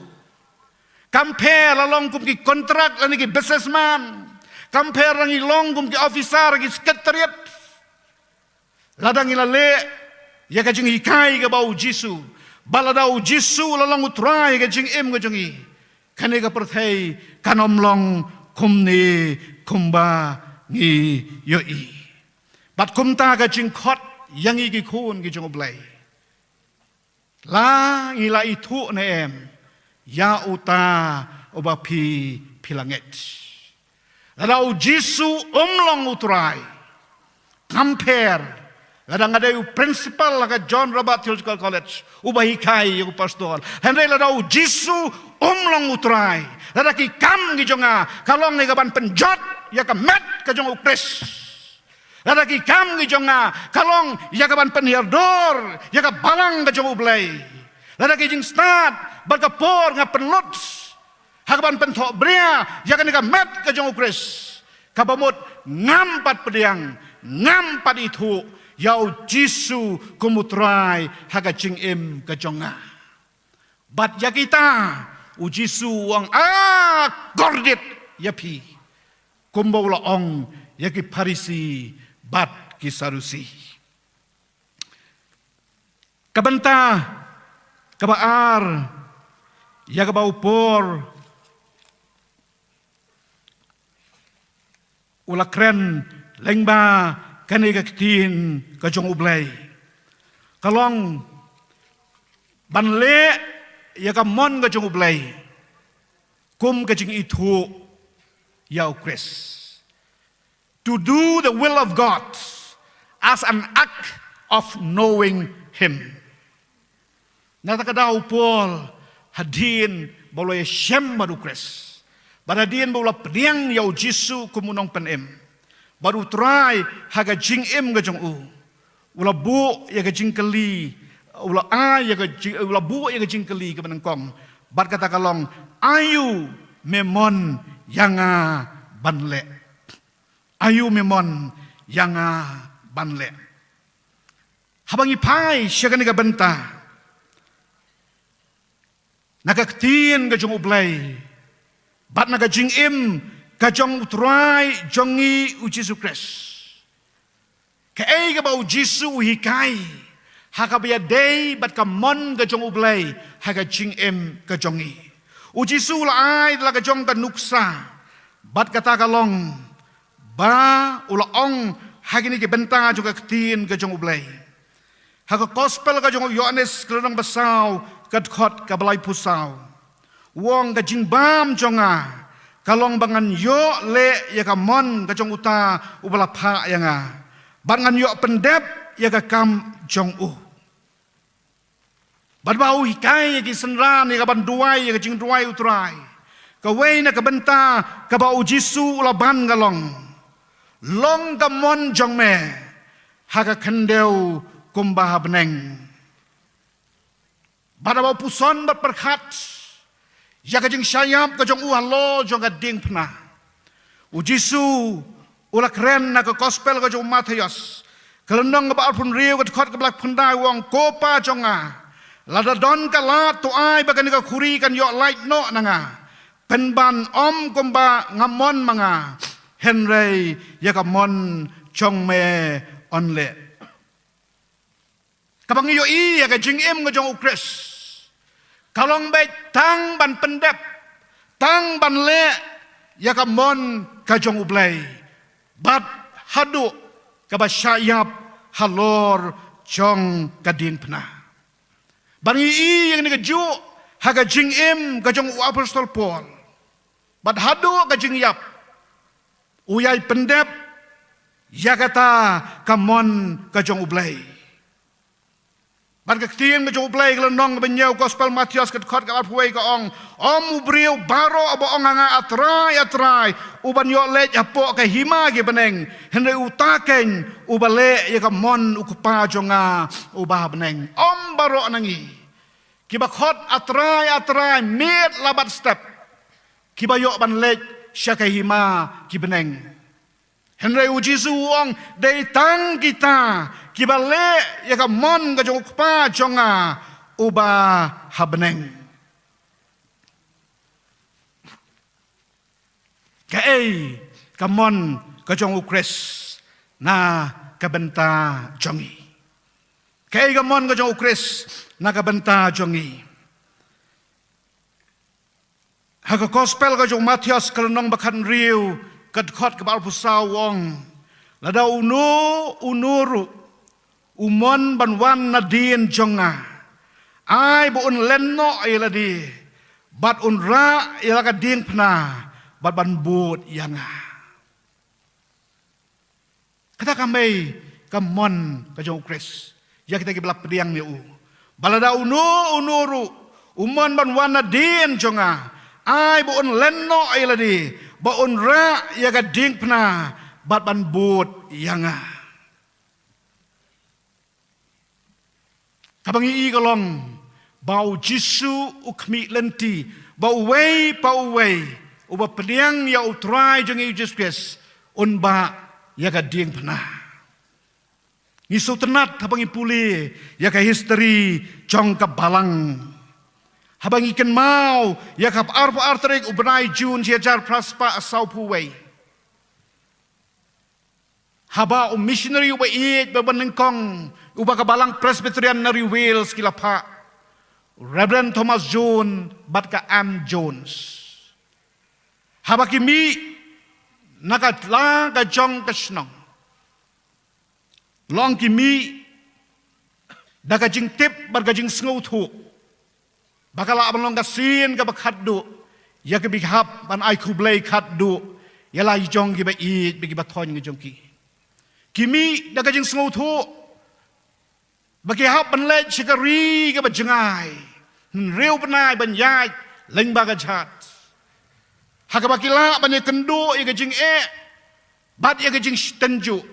Kam pher la long kum ki kontrak lane ki businessman. Kam pher la ngi long kum ki officer, ki secretariat. Lada ngi la leh ïa ka jinghikai kaba U Jisu, bad lada U Jisu la long U Trai ha ka jingim ka jong i, kane ka pyrthei kan ym long kumne kumba ngi ïohi. Bad kumta ka jingkhot ïa ngi ki khun ki jong U Blei, la ngi la ithuh ne em ïa uta uba phi, phi la ngeit? Lada U Jisu um long U Trai, kam pher lada nga dei u principal ha ka John Roberts Theological College uba hikai ïa u pastor. Hynrei lada U Jisu um long U Trai, lada ki kam ki jong nga ka long ïa ka ban pynjot ïa ka met ka jong U Khrist, lada ki kam ki jong nga ka long ïa ka ban pynhiar dur ïa ka balang ka jong U Blei, lada ki jingstad bad ka por nga pynlut ha ka ban pynthohbria ïa kane ka met ka jong U Khrist, kaba mut ngam pat pdiang, ngam pat ithuh ïa U Jisu kum U Trai ha ka jingim ka jong nga. Bad ïa kita U Jisu u ong, a kordit ïa phi, kumba u la ong ïa ki Pharisi bad ki Sadusi. Ka bynta kaba ar ïa kaba u Paul u la kren lyngba kane ka ktien ka jong U Blei, ka long ban leh ïa ka mon ka jong U Blei kum ka jingithuh ïa U Khrist. To do the will of God as an act of knowing Him. Na kata ka daw u Paul, hadien ba u la ïashem bad U Khrist, bad hadien ba u la pdiang ïa U Jisu kum u Nongpynim bad U Trai ha ka jingim ka jong u, u la buh ïa ka jingkylli, u la ai ïa ka jing-, u la buh ïa ka jingkylli kaba nyngkong, bad kata ka long, aïu me mon ïa nga ban leh? Aïu me mon ïa nga ban leh? Haba ngi phai sha kane ka bynta, na ka ktien ka jong U Blei bad na ka jingim ka jong U Trai jong ngi U Jisu Khrist, kaei kaba U Jisu u hikai ha kaba ïadei bad ka mon ka jong U Blei ha ka jingim ka jong ngi. U Jisu u la ai la ka jong ka nuksa, bad kata ka long ba u la ong ha kine ki bynta jong ka ktien ka jong U Blei. Ha ka Gospel ka jong u Ïoannis ka lynnong ba saw, ka dkhot kaba laiphew saw, u ong, ka jingbam jong nga ka long ba ngan ïoh leh ïa ka mon ka jong uta uba la phah ïa nga, bad ngan ïoh pyndep ïa ka kam jong u. Bad ba u hikai ïa ki synran ïa ka ban duwai ïa ka jingduwai U Trai, kawei na ka bynta kaba U Jisu u la ban ka long, long ka mon jong me ha ka khyndew kumba ha bneng. Bad haba u puson bad pyrkhat ïa ka jingshah ïap ka jong u halor jong ka diengphna, U Jisu u la kren na ka Gospel ka jong u Mathaios, ka lynnong kaba arphew hynriew, ka dkhot kaba laiphew khyndai, u ong, Ko Pa jong nga, lada don ka lad, to ai ba kane ka khuri kan ïoh lait noh na nga. Pynban ym kumba nga mon ma nga, hynrei ïa ka mon jong me yn leh. Kaba ngi ïohi ïa ka jingim ka jong U Khrist, ka long beit tang ban pyndep, tang ban leh ïa ka mon ka jong U Blei, bad haduh kaba shah ïap halor jong ka diengphna. Bad ngi i ïa kane kajuh ha ka jingim ka jong u Apostol Paul, bad haduh ka jingïap u ïai pyndep ïa kata ka mon ka jong U Blei. Bad ka ktien ka jong U Blei ka lynnong kaba hynñiew, Gospel Mathaios, ka dkhot kaba arphew wei, ka ong, ym u briew baroh uba ong ha nga, A Trai, A Trai, u ban ïoh leit hapoh ka hima ki bneng, hynrei uta keiñ uba leh ïa ka mon U Kpa jong nga uba ha bneng. Ym baroh na ngi kiba khot, A Trai, A Trai, miet la bad step, kiba ïoh ban leit sha ka hima ki bneng, hynrei U Jisu u ong, dei tang kita kiba leh ïa ka mon ka jong U Kpa jong nga uba ha bneng. Kaei ka mon ka jong U Khrist na ka bynta jong ngi? Kaei ka mon ka jong U Khrist na ka bynta jong ngi? Ha ka Gospel ka jong u Mathaios, ka lynnong ba khathynriew, ka dkhot kaba arphew saw, u ong, lada uno uno ruh u mon ban wan nadien jong nga, ai ba un len noh ïa lade, bad un rah ïa la ka diengphna, bad ban bud ïa nga. Kata ka mei ka mon ka jong U Khrist ïa kita kiba la pdiang ïa u, ba lada uno uno ruh u mon ban wan nadien jong nga, ai ba un len noh ïa lade, ba un rah ïa ka diengphna, bad ban bud ïa nga. Kaba ngi i ka long ba U Jisu u khmih lynti ba uwei pa uwei uba pdiang ïa U Trai jong ngi U Jisu Khrist un bah ïa ka diengphna. Ngi sngewtynnat haba ngi pule ïa ka history jong ka Balang, haba ngi kynmaw ïa ka arphew ar tarik u bnai Jun shi hajar phra spah sawphew wei, haba u missionary uba ïeit bad uba nyngkong uba ka Balang Presbyterian na ri Wales ki la phah, Reverend Thomas Jones bad ka Anne Jones, haba ki mih na ka la ka jong ka shnong, long ki mih da ka jingtip bad ka jingsngewthuh ba ka lah ban long ka sien kaba khatduh ïa kiba ki hap ban ai khublei khatduh ïa la ki jong kiba ïeit bad kiba thoiñ ka jong ki. Ki mih da ka jingsngewthuh ba ki hap ban leit sha ka ri kaba jngai, hynriew bnai ban ïaid lyngba ka jhat, ha kaba ki lah ban ïakynduh ïa ka jingeh bad ïa ka jingshitynjuh.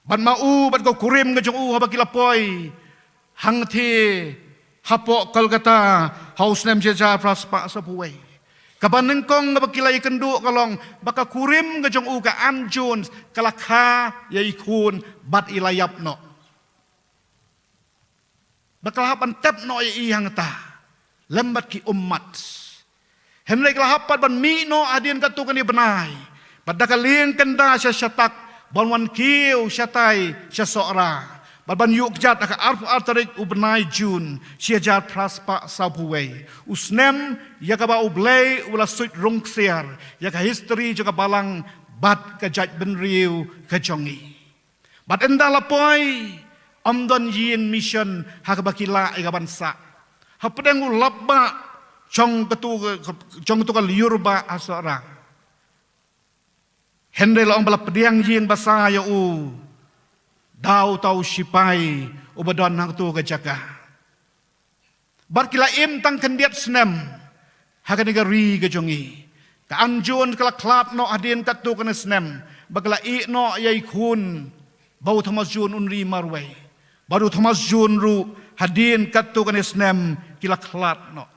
Bad ma u bad ka kurim ka jong u, haba ki la poi hangthie hapoh Kolkata ha u snem shi hajar phra spah sawphew wei, kaba nyngkong kaba ki la ïakynduh ka long ba ka kurim ka jong u, ka Anne Jones, ka la kha ïa i khun bad i la ïap noh. Ba ka la hap ban tep noh ïa i hangta lem bad ki ummat. Hynrei ka la hap pat ban mih noh hadien katto katne bnai, bad da ka lieng kynda sha shatak, ban wan kiew shatai sha Sohra, Bad ban ïuh kjat ha ka arphew ar tarik u bnai Jun, shi hajar phra spah sawphew wei. U snem, ïa kaba U Blei, u la suit rung ksiar, ïa ka history jong ka balang, bad ka jaitbynriew ka jong ngi. Bad ynda la poi, ym don ïing mission, ha kaba ki lah ïa ka ban sah. Hapdeng u lap bah, jong katu, jong katu ka lyiur bah ha Sohra. Hynrei la ong ba la pdiang ïing basa ïa u, da uta u shipai, uba don hangtu ka jaka. Bad ki la im tang khyndiat snem, ha kane ka ri ka jong ngi. Ka Anjun ka la khlad noh hadien katto katne snem, bad ka la ïeh noh ïa i khun, ba u Thomas Jun un ri marwei. Bad u Thomas Jun ruh hadien katto katne snem, ki la khlad noh.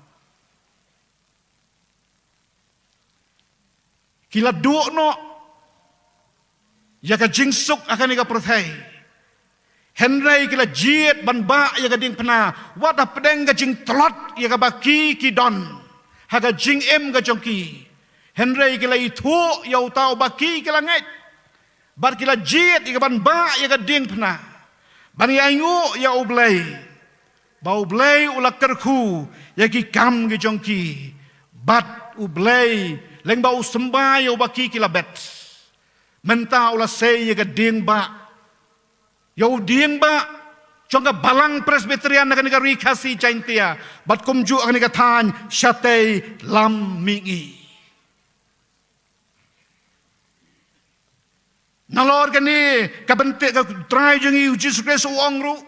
Ki la duh noh ïa ka jingsuk ha kane ka pyrthei. Hynrei ki la jied ban bah ïa ka diengphna, wat hapdeng ka jingtlot ïa kaba ki ki don ha ka jingim ka jong ki. Hynrei ki la ithuh ïa uta uba ki ki la ngeit. Bad ki la jied ïa ka ban bah ïa ka diengphna, ban ïa ainguh ïa U Blei. Ba U Blei u la kyrkhu ïa ki kam ki jong ki. Bad U Blei, lyngba u symbai ïa uba ki ki la bet, mynta u la sei ïa ka diengbah, ïa u diengbah jong ka Balang Presbyterian na kane ka Ri Khasi Jaintia, bad kumjuh ha kane ka thaiñ Shatei Lam Mihngi. Nalor kane, ka bynta ka Trai jong ngi U Jisu Khrist u ong ruh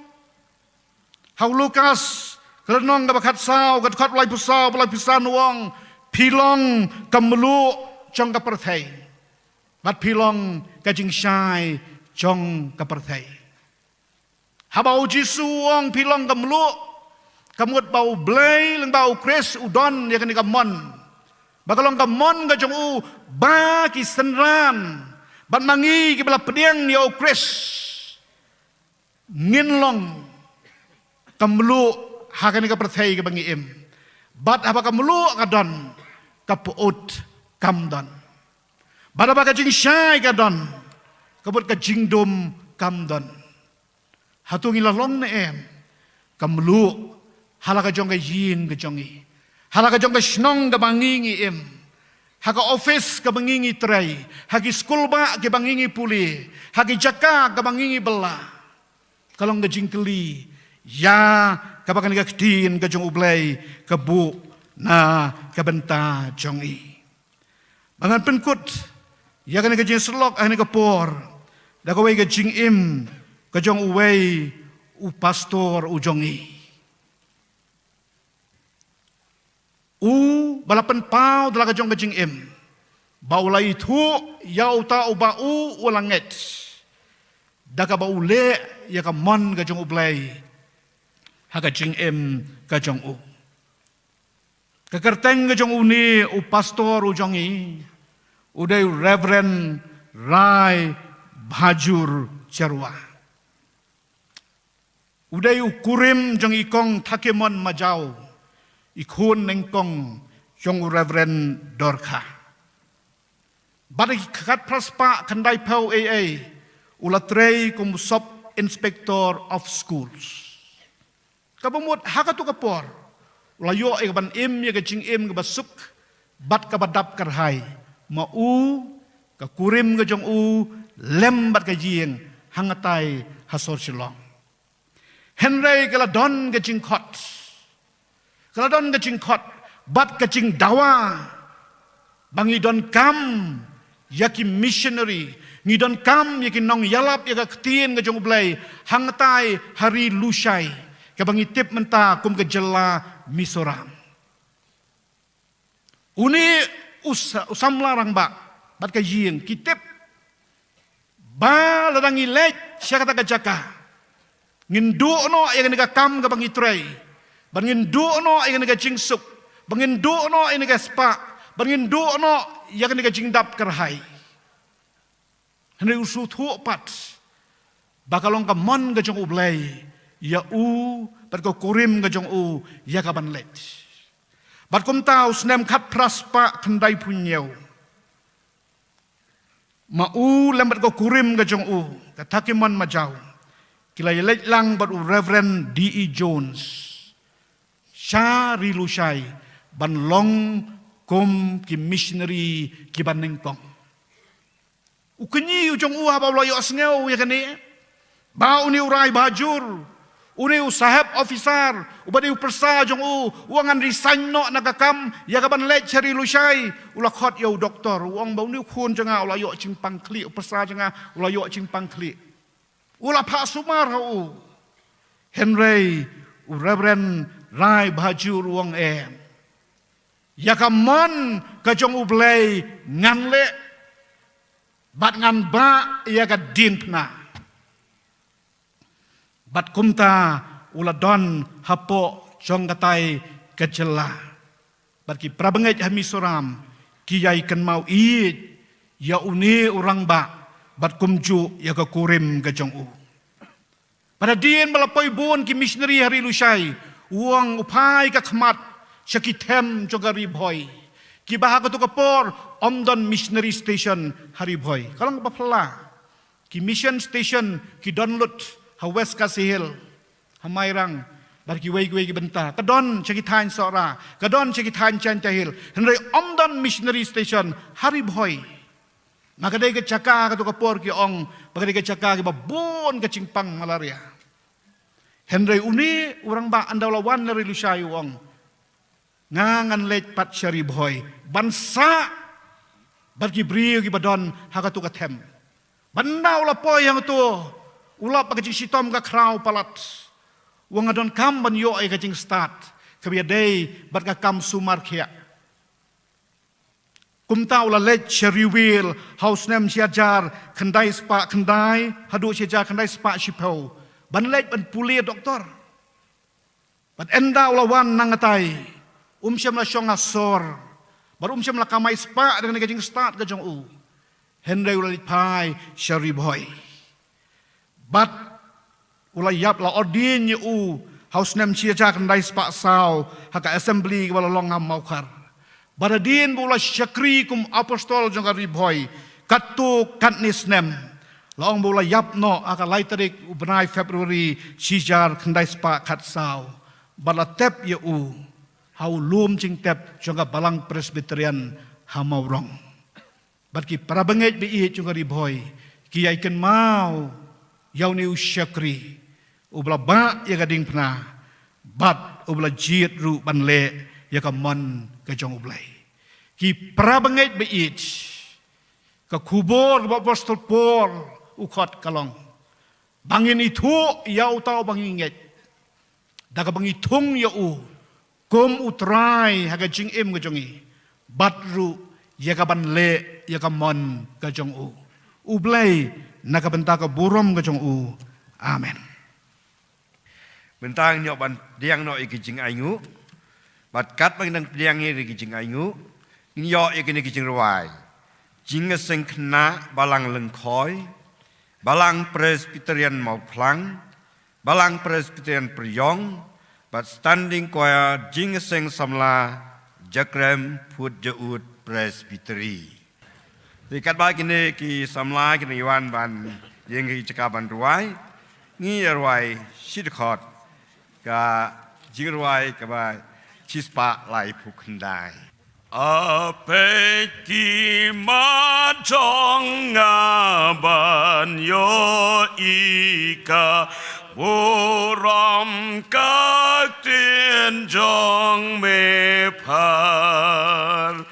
ha u Lukas, ka lynnong kaba khatsaw, ka dkhot laiphew saw, laiphew san u ong, phi long ka mluh jong ka pyrthei, bad phi long ka jingshai jong ka pyrthei. Haba U Jisu u ong phi long ka mluh, ka mut ba U Blei lyngba U Khrist u don ïa kane ka mon. Ba ka long ka mon ka jong u, ba ki synran, bad ma ngi kiba la pdiang ïa U Khrist, ngin long ka mluh ha kane ka pyrthei kaba ngi im. Bad haba ka mluh ka don, ka pyut kam don. Bad haba ka jingshai ka don, ka mut ka jingdum kam don. Hato ngi la long ne em ka mluh ha la ka jong ka ïing ka jong ngi, ha la ka jong ka shnong kaba ngi ngi im, ha ka office kaba ngi ngi trei, ha ki skul bah kiba ngi ngi pule, ha ki jaka kaba ngi ngi bylla? Ka long ka jingkylli ïa kaba kane ka ktien ka jong U Blei ka buh na ka bynta jong ngi. Ba ngan pynkut ïa kane ka jingsyllok ha kane ka por da kawei ka jingim ka jong uwei u pastor u jong ngi. U ba la pynpaw da la ka jong ka jingim ba u la ithuh ïa uta uba u u la ngeit, da kaba u leh ïa ka mon ka jong U Blei ha ka jingim ka jong u. Ka kyrteng ka jong une u pastor u jong ngi u dei u Reverend Rai Bhajur Charwa. U dei u kurim jong i Kong Thakemon Majaw, i khun nyngkong jong u Reverend Dorkha. Bad ha ki khatphra spah khyndaiphew ei ei, u la trei kum u Sub Inspector of Schools. Kaba mut ha katu ka por u la ïoh ïa ka ban im ïa ka jingim kaba suk bad kaba dap kyrhai, ma u, ka kurim ka jong u, lem bad ka ïing, hangtai ha sor Shillong. Hynrei ka la don ka jingkhot, ka la don ka jingkhot bad ka jingdawa ba ngi donkam ïa ki missionary, ngi donkam ïa ki nongïalap ïa ka ktien ka jong U Blei hangtai ha ri Lushai, kaba ngi tip mynta kum ka jylla Mizoram. Une u sa-, u samla rangbah bad ka ïing ki tip ba lada ngi leit sha kata ka jaka, ngin duh noh ïa kane ka kam kaba ngi trei, bad ngin duh noh ïa kane ka jingsuk, bad ngin duh noh ïa kane ka spah, bad ngin duh noh ïa kane ka jingdap kyrhai. Hynrei u sngewthuh pat ba ka long ka mon ka jong U Blei ïa u bad ka kurim ka jong u ïa ka ban leit. Bad kumta u snem khatphra spah khyndaiphew hynñiew, ma u lem bad ka kurim ka jong u, ka Thakemon Majaw, ki la ïaleit lang bad u Reverend D E Jones sha Ri Lushai ban long kum ki missionary kiba nyngkong. U kñi u jong u haba u la ïohsngew ïa kane, ba une u rai bhajur, une u saheb officer, uba dei u pyrsa jong u, u ong ngan resign noh na ka kam ïa kaban leit sha Ri Lushai. U la khot ïa u doktor, u ong ba une u khun jong nga u la ïoh jingpang khlieh, u pyrsa jong nga u la ïoh jingpang khlieh. U la phah sumar ha u. Hynrei u Reverend rai bhajur u ong, em, ïa ka mon ka jong U Blei ngan leh bad ngan bah ïa ka diengphna. Bad kumta u la don hapoh jong katai ka jylla. Bad ki parabangeit ha Mizoram ki ïai kynmaw ïeit ïa une u rangbah bad kumjuh ïa ka kurim ka jong u. Bad hadien ba la poi bun ki missionary ha Ri Lushai, u ong u phai ka khmat sha ki them jong ka Ri Bhoi, kiba ha kato ka por ym don missionary station ha Ri Bhoi. Ka long kaba phylla. Ki mission station ki don lut ha West Khasi Hills, ha Mairang, bad kiwei kiwei ki bynta. Ka don sha ki thaiñ Sohra, ka don sha ki thaiñ Jaintia Hills. Hynrei ym don missionary station ha Ri Bhoi. Ma ka dei ka jaka kato ka por ki ong ba ka dei ka jaka kiba bun ka jingpang malaria. Hynrei une u rangbah ynda u la wan na Ri Lushai u ong, nga ngan leit pat sha Ri Bhoi ban sah bad ki briew kiba don ha kato ka them. Bad ynda u la poi hangto, u lap ba ka jingshitom ka khraw palat. U ong nga donkam ban ïoh ïa ka jingstad kaba ïadei bad ka kam sumar khiah. Kumta u la leit sha Ri Wiel ha u snem shi hajar khyndai spah khyndai haduh shi hajar khyndai spah shiphew ban leit ban pule doktor. Bad ynda u la wan nangtai, um shym la shong ha sor bad um shym la kamai spah da kane ka jingstad ka jong u. Hynrei u la leit phai sha Ri Bhoi. Bad u la ïap, la ordain ïa u ha u snem shi hajar khyndai spah saw ha ka assembly kaba la long ha Mawkhar. Bad hadien ba u la shakri kum apostol jong ka Ri Bhoi katto katne snem, la ong ba u la ïap noh ha ka lai tarik u bnai February shi hajar khyndai spah khatsaw. Bad la tep ïa u ha u lum jingtep jong ka Balang Presbyterian ha Mawrong. Bad ki parabangeit ba ïeit jong ka Ri Bhoi ki ïai kynmaw ïa une u shakri uba la bah ïa ka diengphna bad uba la jied ruh ban leh ïa ka mon ka jong U Blei. Ki parabangeit ba ïeit, ka khubor kaba u apostol Paul u khot ka long ba ngin ithuh ïa uta uba ngi ngeit da kaba ngi thung ïa u kum U Trai ha ka jingim ka jong ngi, bad ruh ïa kaban leh ïa ka mon ka jong u. U Blei na ka bynta ka burom ka jong u. Amen. Mynta ngin ïoh ban pdiang noh ïa ki jingainguh. Bad katba ngin dang pdiang ïa ki jingainguh, ngin ïoh ïa kine ki jingrwai: Jingïaseng Khynnah Balang Lyngkhoi, Balang Presbyterian Mawphlang, Balang Presbyterian Pyrïong, bad Standing Choir Jingïaseng Samla Jakrem Phut Jaud Presbytery. Te katba kine ki samla ki dang ïawan ban ïeng ha ki jaka ban rwai, ngin ïa rwai shi dkhot ka jingrwai kaba shispah laiphew khyndai. A peit ki mat jong nga ban ïohi ka burom ka ktien jong me phar.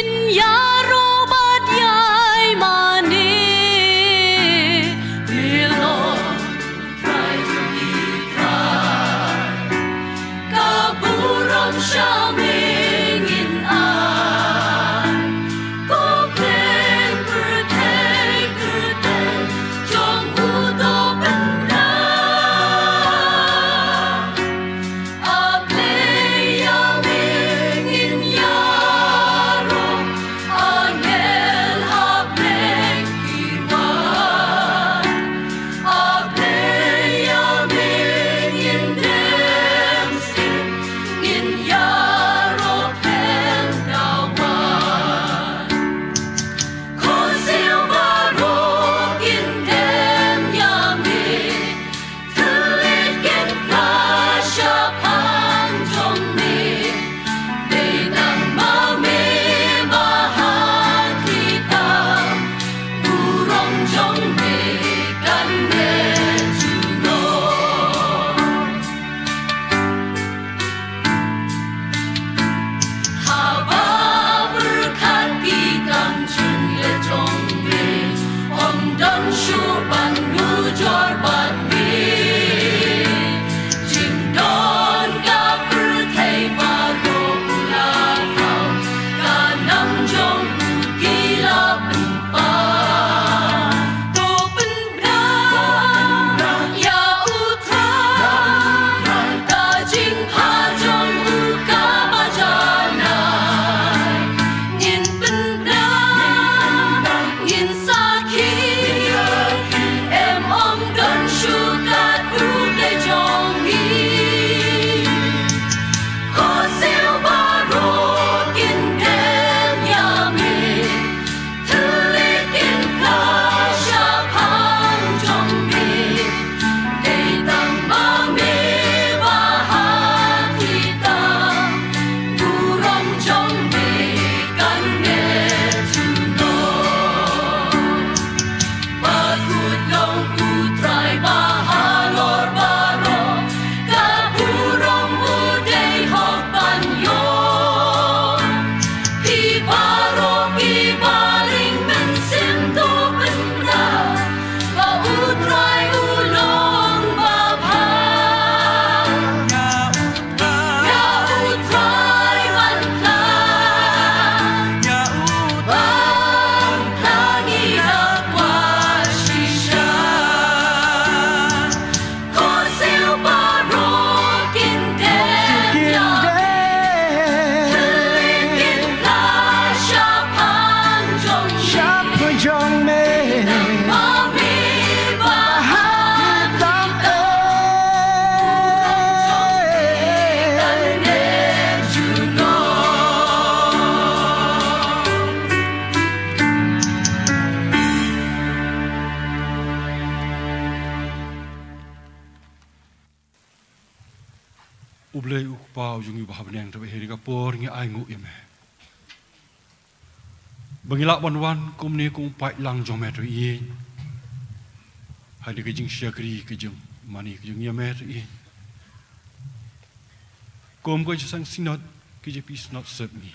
Ïaroh bad ïai mane, me long Trai jong ki trai. Ka burom sha me ngin ai, ko Khlem pyrthei kyrteng jong u to pynbna. A Blei ïa me ngin ïaroh, angel ha Blei ki wan. A Blei ïa me ngin dem sting, ngin ïaroh khlem da wan. Khohsiew baroh kin dem ïa me, thylliej kin phla shaphang jong me. Dei tang ma me ba ha khlieh tam, burom jong me kan neh junom. Haba pyrkhat ki kam jingïeit jong me, ym don shuh ban nujor bad me. Jingdon ka pyrthei baroh u la thaw, ka nam jong u ki la pynpaw. To pyn Ïa u Trai, ka jingpha jong u kaba janai. Ngin pynbna, ngin sakhi, em ym don shuh kat u Blei jong ngi. Khohsiew baroh kin dem ïa me. Thylliej kin phla shaphang jong me, dei tang ma me ba ha khlieh tam, burom jong me kan neh junom. Ba kut long u Trai ba halor baroh, ka burom u dei hok ban ïoh. Phi baroh kiba ring mynsiem to pynbna, ba u Trai u long babha. Ïa u Trai ban phla, ïa u ban phla ngi da kwah shisha. Khohsiew baroh kin dem, kin dem. Thylliej kin phla shaphang jong me. Shaphang jong me. Ba me ba ha tam eh. Kan neh junom. U Blei u Kpa u jong ngi uba ha bneng, te ha kane ka por ngi ainguh ïa me. Ba ngi lah ban wan kumne kum u paidlang jong me te ïa. Ha kane ka jingshakri ka jingmane ka jong ngi ïa me te ïa. Kum ka jingïaseng Synod, ka jingpynïaseng Synod sepngi.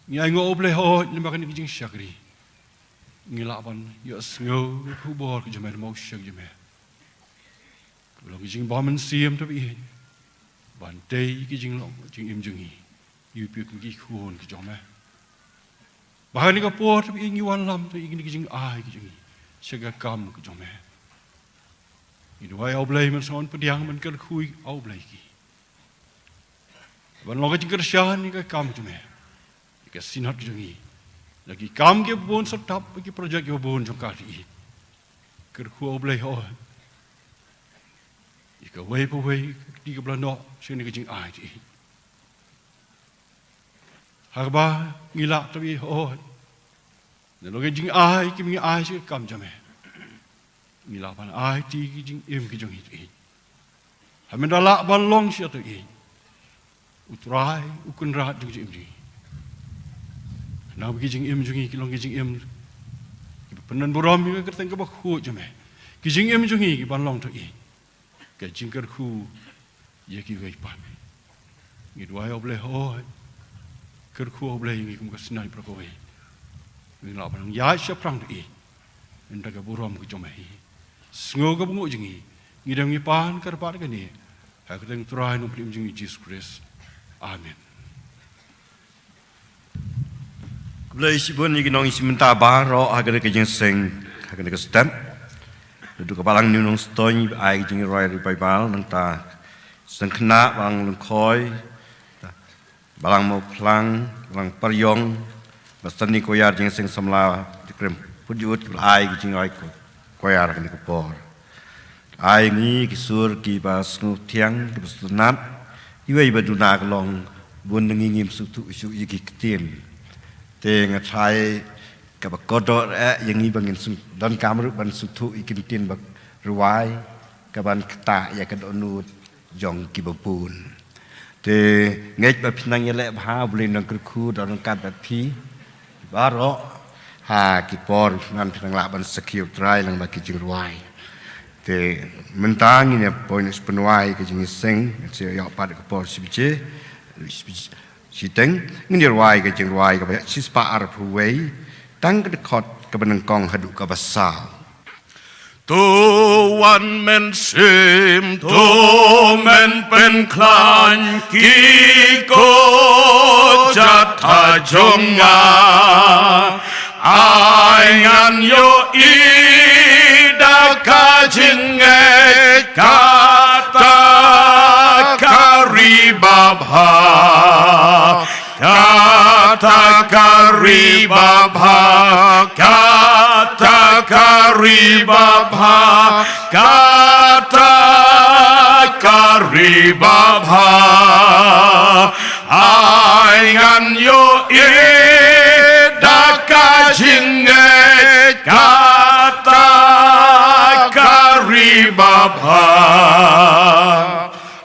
Ngi ainguh U Blei hooid, namar kane ka jingshakri. Ngi lah ban ïohsngew ïa ka khubor ka jong me, namar u shakri jong me. Ka long ka jingbym mynsiem te ba ïeit. Ban tei ka jinglong, jingim jong ngi. Ïa phi kum ki khun ka jong me. Ba ha kane ka por te ba ïeit ngi wanlam te ïa kane ka jingai ka jong ngi. Sha ka kam ka jong me. Ngi duwai U Blei men sa wan pdiang men kyrkhu U Blei ki. Ban long ka jingkyrshan ïa ka kam jong me. Ïa ka Synod ka jong ngi. La ki kam kiba bun sa tap, ki project kiba bun jong ka te ïeit. Kyrkhu U Blei hooid. Ïa kawei pa wei, ka kti kaba la noh, sha kane ka jingai te ïeit. Ha kaba ngi lah te ïeit hooid. Nalor ka jingai, ki ngi ai sha ka kam jong me. Ngi lah ban aiti ki jingim ki jong ngi te ïeit. Ha mynta lah ban long sha te ïeit. U Trai, U Kynrad jong ki jingim jong ngi. Nang ki jingim jong ngi, ki long ki jingim. Kiba pynbna burom ïa ka kyrteng kaba khuid jong me. Ki jingim jong ngi, ki ban long te ïeit. Ka jingkyrkhu, ïa kiwei pat. Ngi duwai U Blei hooid. Kyrkhu, O Blei, ïa ngi kum ka synai baroh kawei. Ngin lah ban nang ïaid shaphrang da i. Ynda ka burom ka jong me hi. Sngew ka bynguh jong ngi. Ngi dem ngi pan ka rympei kane. Ha ka kyrteng Trai Nongpynim jong ngi Jisu Khrist. Amen. Khublei shibun ïa ki nongïashim bynta baroh ha kane ka jingïaseng, ha kane ka step. Naduh ka Balang New Nongstoiñ ba ai ka jingrwai revival, nangta Seng Khynnah, Balang Lyngkhoi, Balang Mawphlang, Balang Pariong, ba sdang ki koyar jingïaseng samla, Dikrim Putjut, ki ba la ai ka jingrwai koyar ha kane ka por. Ai ngi ki sur kiba sngewthiang, kiba sngewtynnat, iwei ba duna ka long, bun na ngi ngim sngewthuh shuh ïa ki ktien. Te nga tharai kaba kordor eh ïa ngi ba ngin sngewthuh, donkam ruh ban sngewthuh ïa ki ktien ba rwai, kaban ktah ïa ka dohnud jong kiba bun. Te ngeit ba phin nang ïaleh bha, U Blei un nang kyrkhu, don ryngkat bad phi baroh ha ki por phin nang lah ban sakhi ïa U Trai lyngba ki jingrwai. Te mynta ngin ïa poi noh sha pynrwai ka jingïaseng, ngin sa ïoh pat ka por shi baje, shi baje shiteng, ngin ïa rwai ka jingrwai kaba shispah arphew wei, tang ka dkhot kaba nyngkong haduh kaba saw. To wan men shim, to men pynkhlaiñ, ki kjat ha jong nga. Ai ngan ïohi da ka jingngeit, kata ka ri babha. Kata ka ri babha, kata ka ri babha, kata ka ri babha. Ai ngan ïohi da ka jingngeit, kata ka ri babha.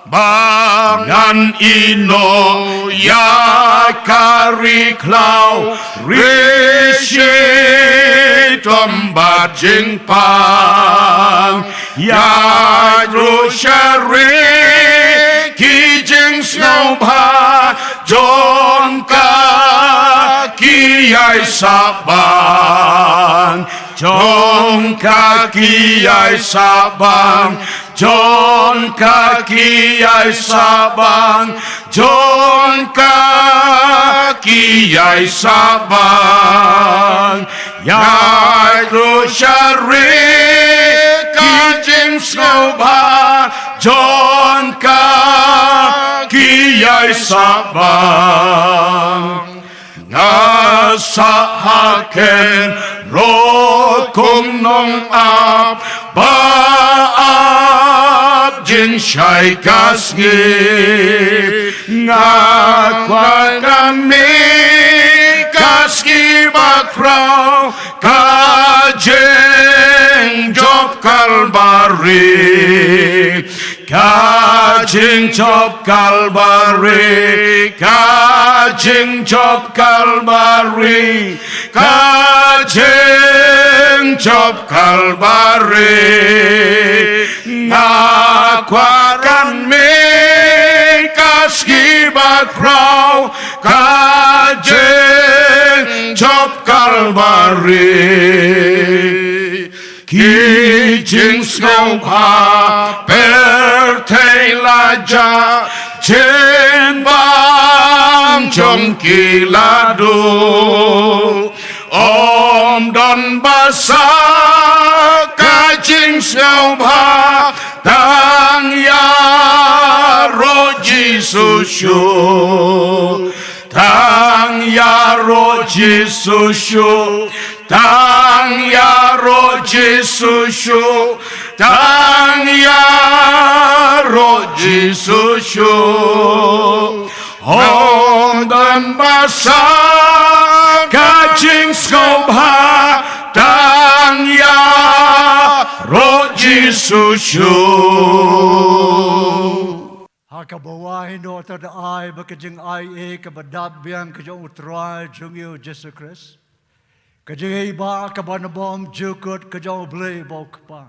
Ba ngan ïehnoh ïa ka ri khlaw, ri shitom bad jingpang. Ïaid ruh sha ri ki jingsngewbha jong ka ki ïai sah bang. Jong ka ki ïai sah bang, jong ka ki ïai sah bang, jong ka ki ïai sah bang. Ïaid ruh sha ri ka jingsngewbha, jong ka ki ïai sah bang. Nga sah ha khynroo kum nongap ba ap jingshai ka sngi. Nga kwah kan mih ka sngi bakhraw, ka jingjop Kalbari. Ka jingjop Kalbari, ka jingjop Kalbari, ka jingjop Kalbari. Nga kwah kan mih ka sngi bakhraw, ka jingjop Kalbari. Ki jingsngewbha pyrthei la jah, jingbam jong ki la duh. Ym don ba sah ka jingsngewbha, tang ïaroh Jisu shuh. Tang ïaroh Jisu shuh, tang ïaroh Jisu shuh, tang ïaroh Jisu shuh. Ym don ba sah ka jingsngewbha, tang ïaroh Jisu shuh. Ha kaba wai noh, to da ai ba ka jingaiei kaba dap biang ka jong U Trai jong ngi U Jisu Khrist, ka jingïeit ba kaba nabom jukut ka jong U Blei ba U Kpa,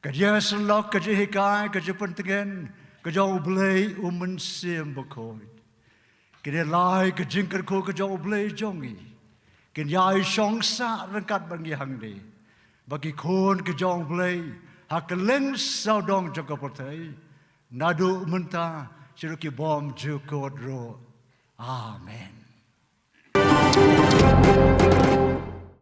ka jingïasyllok, ka jinghikai, ka jingpyntngen ka jong U Blei U Mynsiem Bakhuid, Kine lai ka jingkyrkhu ka jong U Blei jong ngi kin ïai shong sah ryngkat bad ngi hangne, ba ki khun ka jong U Blei ha kylleng sawdong jong ka pyrthei, naduh mynta shaduh ki bymjukut ruh. Amen.